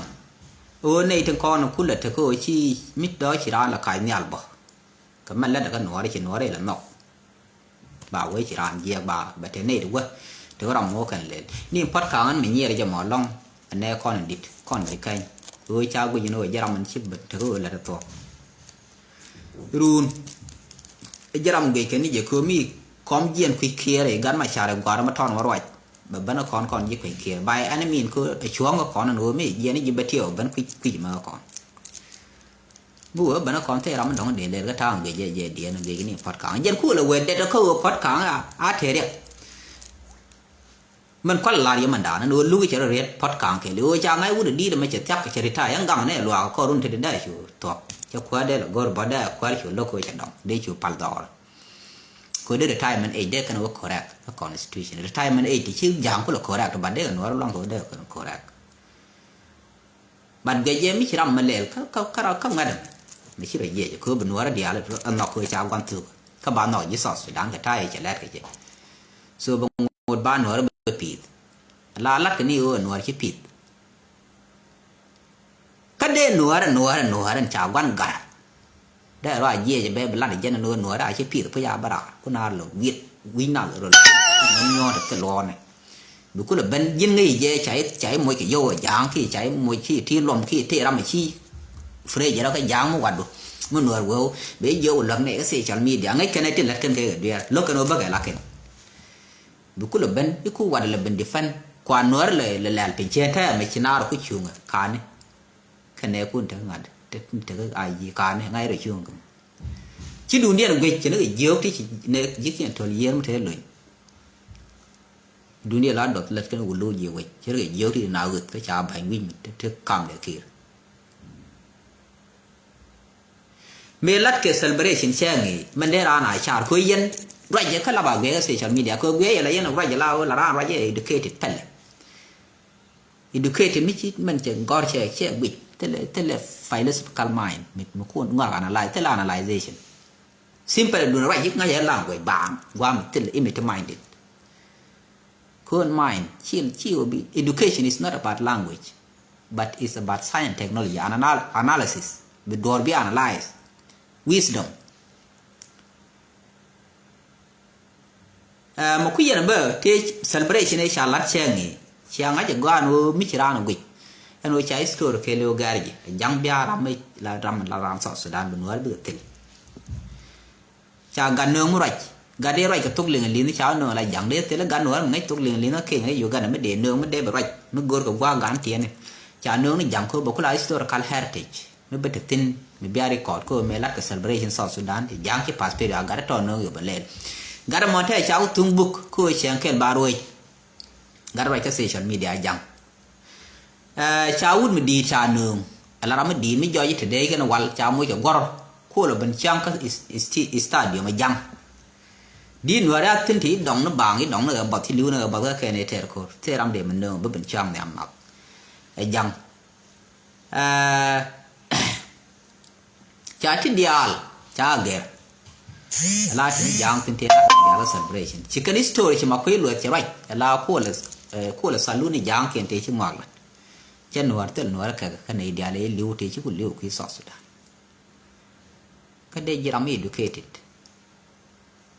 ɣöö nɛy tin kɔn kulɛ tekɛ ɣöö ci mit dɔ̱ ci raan la kac nhial bä. Kɛ mɛn lätdɛ kä nuɔɔri ci nuɔɔri ilɛ nhɔk. Ba wee ci raan jiɛɛk ba bɛ te nɛy ti wä tekɛ ram ŋo̱o̱k kɛn lel ni puɔ̱t ka̱a̱ŋ ɛn mi nyiɛɛr jɛ mɔ lɔ̱ŋ. Ɛnɛ kɔn in dit kɔn in kɛny ɣöö ca guic in ɣöö jɛ ram in ci tekɛ ɣöö lätdɛ thuɔ̱k. Run ɛ jɛ ram guic kɛn ni jɛ kööm mi kɔm jiɛn kui̱c kiɛɛr i̱ gat ma car i̱ gua̱a̱r ma tɔn wä ruac. Bɛ bän kɔn kɔn ji̱ kui̱c kiɛɛr ba ɛn min kä ɛ cuɔ̱ŋ kɛ kɔn ɛn ɣöö mi jiɛn ji̱ bɛ tiɛw bän kui̱c kui̱c mɛ kɛ kɔn. Bi wee bän kɔn thil ram mi dɔ̱ŋ dee lɛl kä ta̱a̱ŋ gec jɛ jɛ diɛn gec ni puɔ̱t ka̱a̱ŋ jɛn kulɛ wee det kä wee puɔ̱t ka̱a̱ŋ a a te riɛk. Mɛn kual lar yɛ mɛn da̱a̱n ɛn ɣöö luk cɛ rɔ riɛt puɔ̱t ka̱a̱ŋ kɛɛl ɣöö ca ŋa̱c wut di̱i̱t ɛmɛ cɛ thiak cɛ ri ta̱a̱ yɛn gaŋ nɛ luaak kɔr run te di dee cu thuɔ̱k cɛ kuäär dee lɛ go̱r bä dee kuäär cu lo̱k kɛ cɛ dɔ̱ŋ dee cu pal dhɔɔr. Kɛ dee retirement age dee kɛn wä correct kä constitution retirement age ti ci ja̱a̱ŋ kulɛ correct but dee kɛ nuɔr luaŋ kɛ wä dee kɛn correct. But guic jɛ mi ci ram mi lɛl kä kä kä kä ŋuɛt ɛmɛ mi ci rɔ jiɛc kä bi nuɔrä diaal ɛ nhɔk kä ca gua̱n thuk kä ba nhɔk ji̱ South Sudan kɛ ta̱a̱ yɛ cɛ lɛt kɛ jɛ. So bɛ ŋot ba nuɔrä bɛ pi̱i̱th la lat kɛ ni ɣöö nuɔr ci pi̱i̱th. Kä dee nuɔrä nuɔrä nuɔrä ca gua̱n gar. Dee rɔ a jiɛc bɛ bi lat jɛn ni ɣöö nuɔ̱ɔ̱ri a ci pi̱th puc a bä raar kun a lɔ wi̱et wi̱c nath rɔ lɔ nyuɔ̱ɔ̱n te luɔ̱ɔ̱nɛ. Bi kulɛ ben ji̱n ŋäc jɛ ca i̱ ca i̱ moc kɛ yio̱w a ja̱a̱ŋ ki ca i̱ moc ki ti luɔm ki ti ram a ci. Frej rɔ kɛ ja̱a̱ŋ mi watdu mi nuɔ̱ɔ̱r wee wee ben jiök wä luäk nɛ kɛ social media ŋäc kɛn ɛ ti lät kɛn kɛ kɛ dueer lo̱k kɛn wä bäkɛ la kɛn. Bi kulɛ ben i̱ ku wat lɛ ben defend kua nuɔ̱ɔ̱r lɛ lɛ lɛl piny cɛ tɛmɛ ci naar ku cuŋɛ ka̱ni. Kɛ nɛɛkun tekɛ ŋa̱t tekɛ a yi ka̱a̱ni ŋa̱c rɔ cuŋ kɛ. Ci duundiɛn guic ci ni kɛ jiök ti ci nɛ ji̱ kiɛn to̱l yiër mi te lony. Duundiɛn la dɔth lät kɛn wul lo̱c jiɛ wec ci ni kɛ jiök ti na ɣöth kä ca ba̱ny wi̱c mi te kam dɛ ki̱i̱r. Mëë latkɛ celebration cɛ ŋi̱i̱c mɛn dee raan a car kɛ yɛn ruacɛ kä lap a guiɛ kɛ social media kɛ guiɛ yɛ la yɛn ruacɛ la la raan ruacɛ educated pɛlɛ. Educated mi ci mɛn cɛ gɔr cɛ cɛ guic thilɛ thilɛ philosophical mind mi mi kun ŋɔak analyze thilɛ analyzation. Simple dun ruac yik ŋa̱c yɛ language baaŋ guam thilɛ imiti minded. Kun mind ci ci wä bi education is not about language but it's about science technology and anal analysis bi duɔr bi analyze wisdom. Ɛ mɛ kui̱ yɛn bä tëë celebration ɛ ca lat cɛ ŋi̱i̱c cia ŋa̱c ɛ gɔaa ɛn ɣöö mi ci raan ɛ guic ɛn ɣöö ca history kɛɛl ɣöö gɛ̈r ji̱ ɛ ja̱ŋ bia ram mi la ram la ram South Sudan bi nuäär bikɛ thil. Ca gat nööŋ mi ruac gat dee ruac kɛ thok liŋ li̱nh ca nööŋ la ja̱ŋ dee thil gat nuäär mi ŋäc thok liŋ li̱nh kä keny rɛy Uganda mi dee nööŋ mi dee bi ruac mi go̱r kɛ gua̱a̱k gan tiɛni. Ca nööŋ ni ja̱ŋ kä bä kula historical heritage. Mi bä te thi̱n mi bia record kä mëë lat kɛ celebration South Sudan ti ja̱a̱ŋ ci participate a gat tɔn nööŋ yop a lɛl. Gat mɔn te ca wä thuŋ buk kä cɛn kɛl ba ruec. Gat ruac kä social media ja̱ŋ. Ca wut mi di̱i̱t ca nööŋ a la ram mi di̱i̱t mi jɔc te dee kɛn wal ca moc kɛ guɔ̱r. Kuɔl a ben ca̱ŋ kä stadium a ja̱ŋ. Di̱i̱t nuɛɛri a thi̱n ti i̱ dɔŋ ni baaŋ i̱ dɔŋ ni ɣɛ bath i̱ li̱w ni ɣɛ bath kä kɛn i̱ tɛɛr ko̱r thil ram dee mi nööŋ bä ben ca̱ŋ nhiam nath. Ɛ ja̱ŋ. Ɛɛ, Ca ti diaal ca gɛr. Ala ti ni ja̱a̱ŋ thin ti la diaal celebration. Ci kɛn history ci ma kui̱ lueth ci ruac. Ala kuɔlɛ, eh, kuɔlɛ saluni ja̱a̱ŋ kiɛn ti ci ŋuak la. Cɛ nuɔr thil nuɔr kɛ kɛ nɛy diaal i̱ li̱w ti ci ku li̱w kui̱ South Sudan. Kä dee ji̱ ram educated.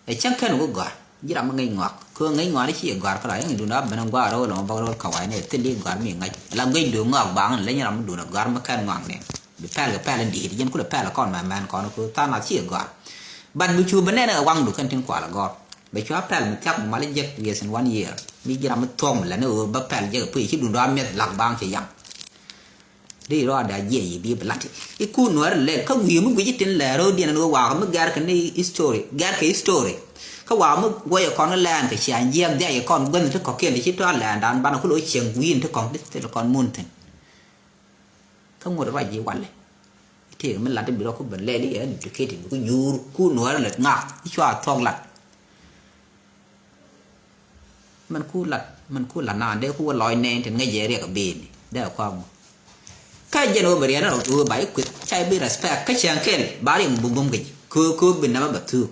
Ɛ cäŋ kɛn wä gɔ̱a̱r ji̱ ram mi ŋäc ŋɔak kɛ ɣöö ŋäc ŋɔak ni ci yɛ gɔ̱a̱r kä la yäŋ dun a ben ŋuak rɛw lɔŋ bak rɛw kawa̱a̱c ni thil i̱ gɔ̱a̱r mi ŋa̱c ala ŋäc dun ŋɔak baŋ ni leny ram mi dun a gɔ̱a̱r mi kɛn ŋɔak ni. Bi pɛl kɛ pɛl in di̱i̱t jɛn kulɛ pɛl kɔn mɛmɛn kɔn kɛ ɣöö tha̱a̱ŋ nath ci yɛ gɔ̱a̱r. But bi cu bi nɛn ɛ waŋdu kɛn tin kual a gɔ̱r bɛ cu a pɛl mi thiak mi mal jek yes in one year mi ji̱ ram mi thuɔ̱k mi lɛn ɛ ɣöö bä pɛl jek ɛ puc ci dun dɔ̱ a mi̱eth lak baŋ ci yam. Ri rɔɔdɛ a jiɛc i̱ bi bi lat i̱ kun nuɔ̱ɔ̱ri lɛl kä wi̱i̱ mi guici tin lɛɛr ro̱o̱diɛn ni wä wakä mi gɛr kɛ ni history gɛr kɛ history. Kä wakä mi guɔyɛ kɔn kä lɛɛn kɛ ciaŋ jiɛk dhiac kɛ kɔn guänh ti kɔ̱kiɛn ti ci tɔ̱ lɛɛn dan banɛ ku lo̱ cieŋ wi̱i̱n ti kɔn ti thil kɔn mun thi̱n. Kä ŋot ruac ji̱ walɛ i̱ tëëk mi lat i̱ bi rɔ ku ben lɛl i̱ ɛ duket i̱ bi ku nyuur kun nuɔ̱ɔ̱ri lɛ ŋak i̱ cua thuɔ̱k lat. Mɛn ku lat mɛn ku lat naan dee ku wä lɔc nɛɛn tin ŋäc jɛ riɛk a ben dee a kua̱k mɔ. Kä jɛn wä bɛ riɛn rɔ wä ba i̱ kueth ca i̱ bi respect kä cäŋ kɛl ba riɛk bum bum kec köö köö bi nɛmɛ bɛ thuuk.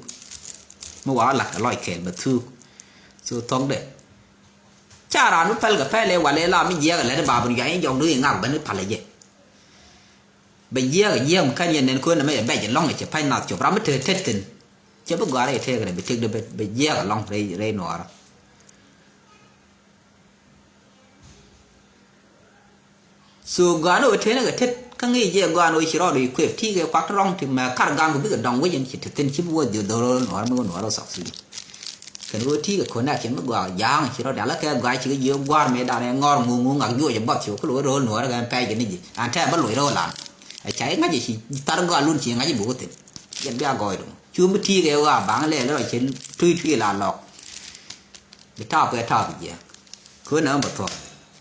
Mi wa lat a lɔc kɛl bɛ thuuk. So thɔŋ dee ca raan mi pɛl kɛ pɛl ɛ wal ɛ la mi jiɛk ɛ lɛt i̱ ba bi riɛk i̱ jɔk duŋ i̱ ŋak ben i̱ pal ɛ jɛ. Bɛ jiɛk jiɛk mi kän yɛn nɛn köön ɛmɛ yɛ bɛc ɛlɔ̱ŋ ɛ cɛ pa̱ny nath cop ram mi te tet thi̱n. Cɛ bi gɔaa rɛy tëëk rɛ bi tëkdɛ bɛ jiɛk ɛlɔ̱ŋ rɛy nuɔɔrä. So gɔaa ni ɣöö tëënɛ kɛ tet kä ŋi̱i̱c jɛ gɔaa ni ɣöö ci rɔɔd ɣöö ci kuëp ti̱i̱ kɛ kuak ti rɔ̱ŋ ti mɛ kar gaŋ kɛ bikɛ dɔ̱ŋ wec ɛn ci te thi̱n ci bi wä dhiöth dhɔr nuɔɔrä mi wä nuɔɔrä sɔk thi̱n. Kɛn ɣöö ti̱i̱ kɛ connection mi gɔaa ja̱a̱ŋ ci rɔ dial kɛ gɔaa ci kɛ jiök gua̱a̱r mëë danɛ ŋɔr ŋuŋ ŋuŋ ŋak juɔc ɛ bɔth ci wä kä lo̱ ro̱l nuɔɔrä kɛ pɛc kɛ ni ji̱ an tɛɛ bä loc ro̱l an. Ɛ ca i̱ ŋa̱c ɛ ci thar gɔaa lun ci ŋa̱c ɛ buk thin. Yɛn bia gɔɔy dum cu mi ti̱i̱ kɛ ɣöö a baŋ lɛɛl rɔ ci tui̱ tui̱ la lɔk. Bi taap kɛ taap jiɛk kön na bä thuɔk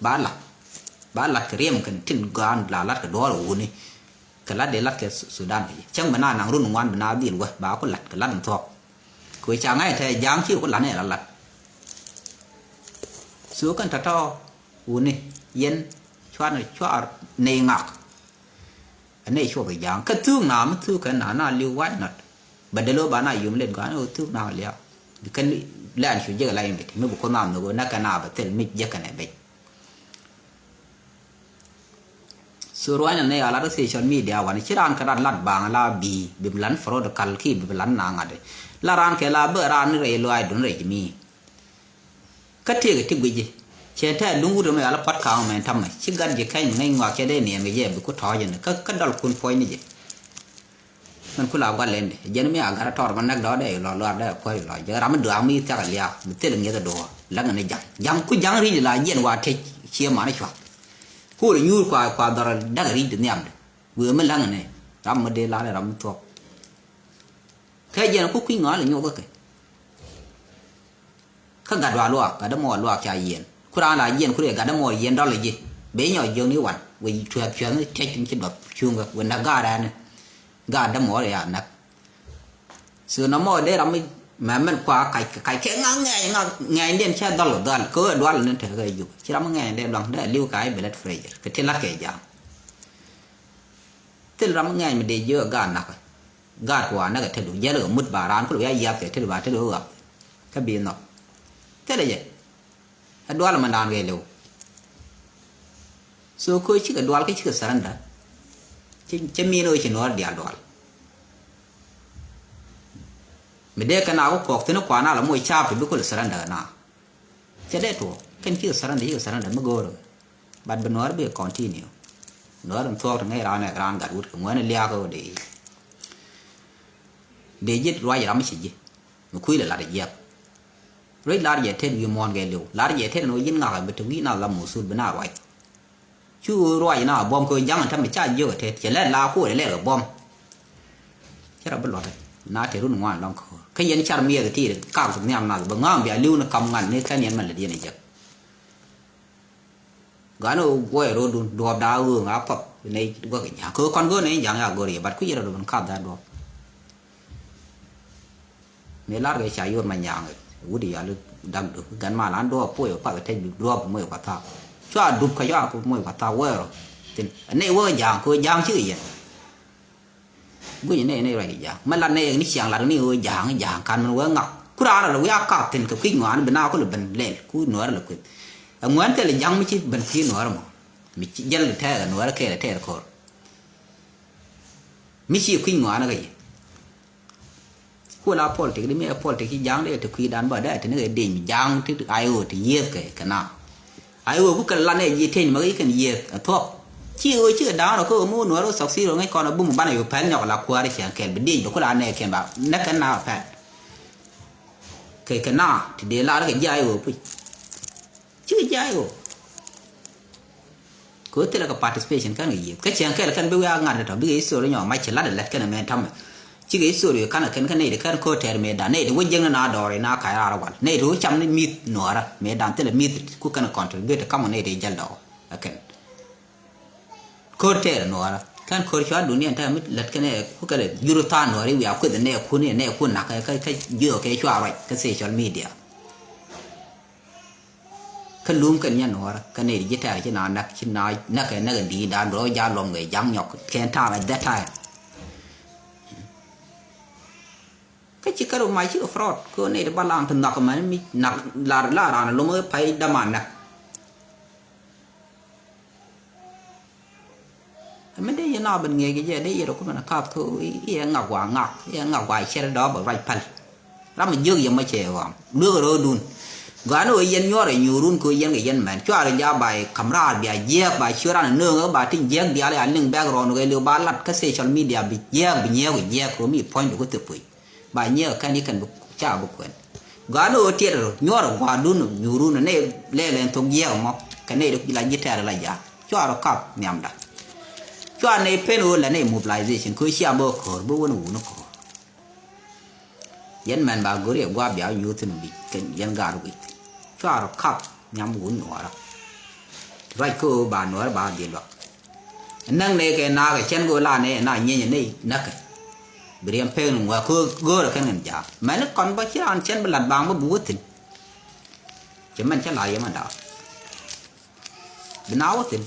ba lat. Ba lat kɛ riɛm kɛn tin gɔaa la lat kɛ duɔɔr ɛ wuni. Kɛ lat dee lat kɛ Sudan kɛ ji̱ cäŋ bi na naŋ run ŋuan bi na dhil wä ba ku lat kɛ lat in thuɔk. Kɛ ca ŋa̱c tɛ ja̱a̱ŋ ci ku lat ni la lat. So kɛn tɔ̱tɔ̱ wuni yɛn cuan cuar ney ŋak. Ɛ ney cuɔth kɛ ja̱a̱ŋ kä thuk na mi thuk kɛn na na liw why not. Bɛ dee lo ba na yum let gɔaa ni wä thuk na liaw. Bi kɛn lɛn cu jek la yum it mi bi kuoth na nhök wä na kɛn na bɛ thil mi jek kɛn ɛ bec. So ruac nɛ nɛ a lat kä social media wani ci raan kɛ rat lat baŋ la bi bi bi lan protocol ki bi bi lan na ŋa̱t. La raan kɛ la bä raan ni rɛy luaac dun rɛy ji̱ mi. Kä tëëkɛ ti guic ji̱ cɛ tɛ̈ duŋ wut ɛmɛ a la puɔ̱t ka̱a̱ŋ mɛ tamɛ ci gat ji̱ kɛny mi ŋäc ŋɔak cɛ dee niɛɛn kɛ jɛ bi ku tɔ̱ɔ̱c ɛn kä kä dɔl kun puɔ̱ny ni jɛ. Mɛn ku la gua̱l lɛn di jɛn mi a gat a tɔr ma näk dɔɔdɛ ilɔ luar dɛ kuäär ilɔ jɛ ram mi duaak mi thiak a liaak mi thil ŋi̱eth a duɔ̱ɔ̱r läŋ ni ja̱ŋ ja̱ŋ ku ja̱ŋ ri̱c la jiɛn wa tec cie man cua. Ku ri nyuur kua kua dhɔr a dak a ri̱c di nhiam di wëë mi läŋ ni ram mi dee la ni ram mi thuɔk. Kɛ jiɛn ku kui̱ ŋɔaal inyuɔth kä kɛ kä gat wa luaak gat dämɔ luaak ca yiɛn ku raan la jiɛn ku rɛ gat dämɔ yiɛn dɔl ji̱. Bee nyɔ jiökni wan wee cuɛth cuɛth ni tiɛc tin ci duɔth cuŋkä wee näk gaat rɛɛni. Gaat dämɔ ya näk. So nɔmɔ dee ram mi mɛmɛn kua kac kac kɛ ŋa̱ ŋɛɛny ŋa̱ ŋɛɛny diɛn cɛ dhɔl dhɔl kɛ wee dual ni tekɛ juk ci ram mi ŋɛɛny dee luaŋ dee liw ka i̱ bi lät pressure kɛ ti la̱t kɛ ja̱a̱ŋ. Thil ram mi ŋɛɛny mi dee jiök ɛ gaat nakä. Gaat kɛ wa näk ɛ tetdu jiɛl kɛ mut ba raan kulɛ wiac yiath kɛ tetdu ba tetdu ɣath. Kä bi nhɔk thilɛ jɛ. Ɛ dual mɛ naan kɛ liw. So kä cikɛ dual kä cikɛ surrender. Cɛ min ɣöö ci nuɔɔr diaal dual. Mi dee kɛ na ku kɔɔk thi̱n kuan a la moc caap kɛ bi kulɛ surrender kɛ na. Cɛ dee tuɔɔk kɛn cikɛ surrender cikɛ surrender mi go̱o̱rä. But bi nuɔɔr bi continue. Nuɔɔr in thuɔɔk ti ŋäc raan ɛ raan gat wut kɛ ŋuɛn in liaak ɛ wä dee. Dee ji̱ ruac ram mi ci ji̱ mi kui̱ lɛ lat ɛ jiɛk. Ruec lar jɛ tet wi̱i̱ muɔ̱ɔ̱n kɛ liw lar jɛ tet ɛn wä ji̱n ŋak ɛ bi te wi̱i̱ na la musul bi na ruac. Cu ruac na buɔ̱m kɛ ja̱ŋ tɛmɛ ca jiök ɛ tet cɛ lɛt la kuɔt ɛ lɛt kɛ buɔ̱m. Cä rɔ bi luɔt na te run ŋuan lɔŋ köör kä yɛn car miɛth ti kak nhiam nath bɛ ŋa̱a̱ŋ bia li̱w ni kam ŋan ni kɛn yɛn mɛ lät yɛn ɛ jek. Gan ɣöö guɔy ro̱o̱dun duɔɔp da̱a̱ ɣööŋ a pɔp ni guäk ja̱a̱ŋ kɛ ɣöö kɔn go̱o̱r ni ja̱a̱ŋ ya go̱o̱r yɛ bat kui̱ yɛ rɔ duɔ̱p kath da̱a̱ duɔ̱p. Mëë lar kɛ ca yor ma nyaaŋ wut yal dakdu gan mal an duɔɔp puɔy path tec duɔɔp moc kua thaak. Cua dup kä cua moc kua thaak wee rɔ thin ne wee ja̱a̱ŋ kɛ ɣöö ja̱a̱ŋ cikɛ yɛn. Guic nɛy nɛy ruac kɛ ja̱a̱ŋ. Mɛ lat nɛy ni ɣöö ja̱a̱ŋ, ja̱a̱ŋ kan mɛn wee ŋak. Ku raan rɔ wiak kap thi̱n kɛ kui̱c ŋɔaani bi na kulɛ ben lɛl. Ku nuäärä lɛ kueth. Ɛ ŋuɛ̈n thilɛ ja̱a̱ŋ mi ci ben kui̱ nuäärä mɔ. Mi ci jäl tɛɛk ɛ nuäärä kɛɛl ɛ tɛɛr ko̱r. Mi ci kui̱c ŋɔaani kä yɛ. Ku la politik di mi ɛ politik ci ja̱a̱ŋ dee te kui̱dan bä dee te ni kɛ deny ja̱a̱ŋ ti ay ɣöö te yiëëth kɛ kɛ na. Ay ɣöö ku kɛ la nɛ ji̱ teny mɛ kɛ kɛn yiëëth ɛ thuɔ̱k. Ci ɣöö cikɛ da̱a̱ŋ rɔ kä ɣöö mi wä nuɔ̱ɔ̱r wä thɔk thil rɔ ŋäc kɔn ɛ bum banɛ yu pɛl nyɔk la kuäär cɛ kɛl bi deny bɛ ku la nɛ kɛn ba nɛ kɛn na pɛl. Kɛ kɛ na ti dee lar kɛ ji̱ ay ɣöö puc. Cikɛ ji̱ ay ɣöö. Kɛ ɣöö thilɛ kɛ participation kɛn kɛ yiëëth. Kä cieŋ kɛl kɛn bi wiak ŋa̱t tɔ bikɛ history nyɔk mac ci lat ɛ lɛt kɛn ɛ mɛ ta̱mɛ. Cikɛ history kɛn ɛ kɛn kä nɛy ti kɛn ko̱r tɛɛr mëëdan. Nɛy ti wä jiäkni na dɔɔr ina ka̱c raar ɛ wal. Nɛy ti wä cam ni mi̱th nuɔɔrä mëëdan thilɛ mi̱th ku kɛn ɛ contribute kamɔ nɛy ti jäl dɔɔr. Ɛ kɛn. Ko̱r tɛɛr nuɔɔrä. Kɛn ko̱r cua duniɛn tɛmɛ mi lät kɛn ɛ ku kɛn ɛ jur tha̱a̱ŋ nuɔɔri wiaa kueth ɛ nɛɛkun ɛ nɛɛkun nak kä, kä, kä jiök kɛ cua ruac kä social media. Kä lum kɛn nyɛ nuɔɔrä kä nɛy ti ji̱ tɛɛr ci na näk ci na näk kɛ näk ɛ di̱i̱t da̱a̱n rɔ ja̱ luɔm kɛ ja̱ŋ nyɔk kɛn ta̱a̱m at that time. Kä ci kärɔ mac cikɛ fraud kɛ nɛy ti balaŋ ti nhɔk kɛ mɛn mi nak la la raan lom ɛ pay däman näk. Ɛmɛ dee yɛ na ben ŋiɛc kɛ jɛ dee yɛ rɔ kumɛ na kath kä iɛ ŋak wa ŋak iɛ ŋak wa cɛr dɔɔp bɛ ruac päl. Ram mi jiök yɛ mɔ cɛ ɣɔam lueek rɔɔdun. Gɔaa ni ɣöö yɛn nyuɔrɛ nyuurun kɛ ɣöö yɛn kɛ yɛn mɛn cuarɛ ja ba yɛ ka̱m raar bia jiɛɛk ba ciö ran nööŋä ba tin jiɛɛk diaal ya liŋ background kɛ liw ba lat kä social media bi jiɛɛk bi nyiɛɛk kɛ jiɛɛk kɛ ɣöö mi puɔ̱nydu kä thil puc. Ba nyiɛɛk kɛn i̱ kɛn bi ca bi kuɛn. Gɔaa ni ɣöö tiɛt rɔ nyuɔrɛ gua̱a̱dun nyuurun nɛ lɛl ɛn thok jiɛɛk mɔ kɛ nɛ la ji̱ tɛɛr la jaak cuarɛ kap nhiamda. Cuarɛ nɛ pen ɣöö la nɛ mobilization kɛ ɣöö cia bä ko̱r bi wän wun ko̱r. Yɛn mɛn ba go̱ri ɛ gua̱a̱ bia nyuur thin wi̱c kɛn yɛn gaat wi̱c. Cuarɛ kap nhiam wun nuɔɔrä. Ruac kä ɣöö ba nuɔɔrä ba dhil luak. Näk nɛ kɛ naak ɛ cɛn go̱o̱r la nɛ na nyieny ɛ nɛy näkɛ. Bi riɛm pek ni ŋuɛ kä go̱o̱r ɛ kɛn kɛn jaak mɛn kɔn bä ci raan cɛn bi lat baaŋ bä bi wä thi̱n. Cɛ mɛn cä la yɛ mɛn daak. Bi na wä thi̱n.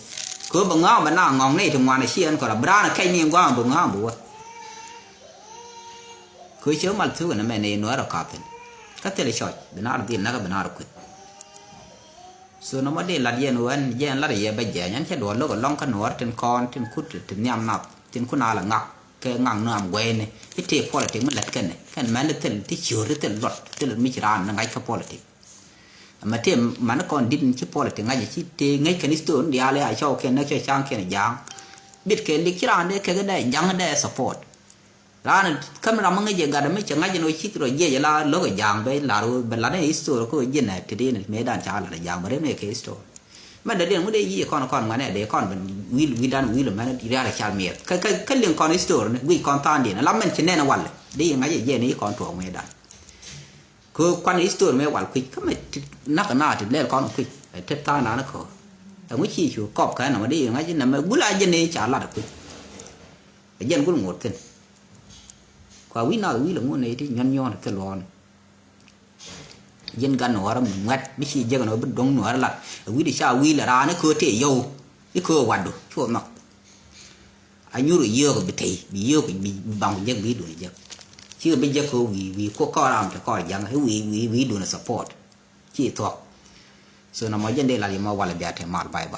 Kɛ ɣöö bɛ ŋa̱a̱ŋ bɛ na ŋɔ̱ŋ nɛy ti ŋuan ɛ ci ɛn kɔn rɔ bi raan ɛ kɛc ni ŋua̱a̱ŋ bi ŋa̱a̱ŋ bi wä. Kɛ ɣöö cɛ mal thuk ɛn ɛmɛ nɛy nuɛɛr ɛ ka̱p thi̱n. Kä thilɛ cɔc bi na rɔ dhil näk ɛ bi na rɔ kueth. So nɔmɔ dee lat yɛn ɣän jɛn lat yɛ bä jɛɛny ɛn cɛ duɔl lo̱k ɛlɔ̱ŋ kä nuɔɔr tin kɔn tin kut ti nhiam nath tin kun a lɛ ŋak kɛ ŋak nuam guɛyni. I̱ tëë politik mi lät kɛnɛ kɛn mɛn thil ti ciöör ti thil luɔt thil mi ci raan ni ŋa̱c kä politik. Ɛmɛ tëë mani kɔn dit ni ci politik ŋa̱c ci tëë ŋäc kɛn i̱ story diaal i̱ a cɔw kɛn näk cɛ ca̱ŋ kɛn ja̱a̱ŋ. Bit kɛ lik ci raan dee kɛk dee ja̱ŋ dee support. Raan käm ram mi ŋäc jɛ gat mi cɛ ŋa̱c jɛ ni wä cith rɔ jiɛc la lo̱k ɛ ja̱a̱ŋ bɛ lar wä bɛ lat ni history kä wä jiɛn ɛ ti di ni mëëdan ca lat ɛ ja̱a̱ŋ bɛ rem ni kɛ history. Mɛn dee diɛn ŋut dee yiëë kɔn kɔn ŋuɛnɛ dee kɔn ben wi̱i̱l wi̱i̱dan wi̱i̱l mɛn riaar ɛ cal miɛth kä kä kä liŋ kɔn history ni guic kɔn tha̱a̱ŋ diɛn la mɛn ci nɛn ɛ walɛ dee yiëë ŋa̱c jɛ jiɛn i̱ kɔn tuɔɔk mëëdan. Kɛ kuan history mɛ wal kui̱c kä mɛ ti nak na ti lɛl kɔn kui̱c ɛ tep tha̱a̱ŋ dan kɔ. Ɛ ŋuci cu kɔp kɛ nɔmɔ dee yiëë ŋa̱c jɛ nɛmɛ gul a jɛ ni ca lat ɛ kui̱c. Ɛ jɛn gul ŋot thi̱n. Kua wi̱i̱ nath wi̱i̱ lɛ ŋun nɛy ti nyuɔ̱n nyuɔ̱n kɛ luɔ̱ɔ̱n. Ji̱n gat nuɔ̱ɔ̱rä mi ŋuɛ̈t mi ci jiäk ɛn ɣöö bi do̱ŋ nuɔ̱ɔ̱rä lat ɛ wi̱i̱ ti ca wi̱i̱ lɛ raan i̱ köö tëë yɔw i̱ köö watdu cu nhɔk. A nyur ɛ yio̱o̱k bi tey bi yio̱o̱k bi baŋ ku jiäk bi duun jiäk. Cikɛ bi jiäk köö wi̱i̱ wi̱i̱ kuɔ kɔɔr ram te kɔɔr ja̱ŋ i̱ wi̱i̱ wi̱i̱ wi̱i̱ duun support. Ci thuɔ̱k. So nɔmɔ ji̱n dee lat yɛ mɔ walɛ bia te mal bye bye.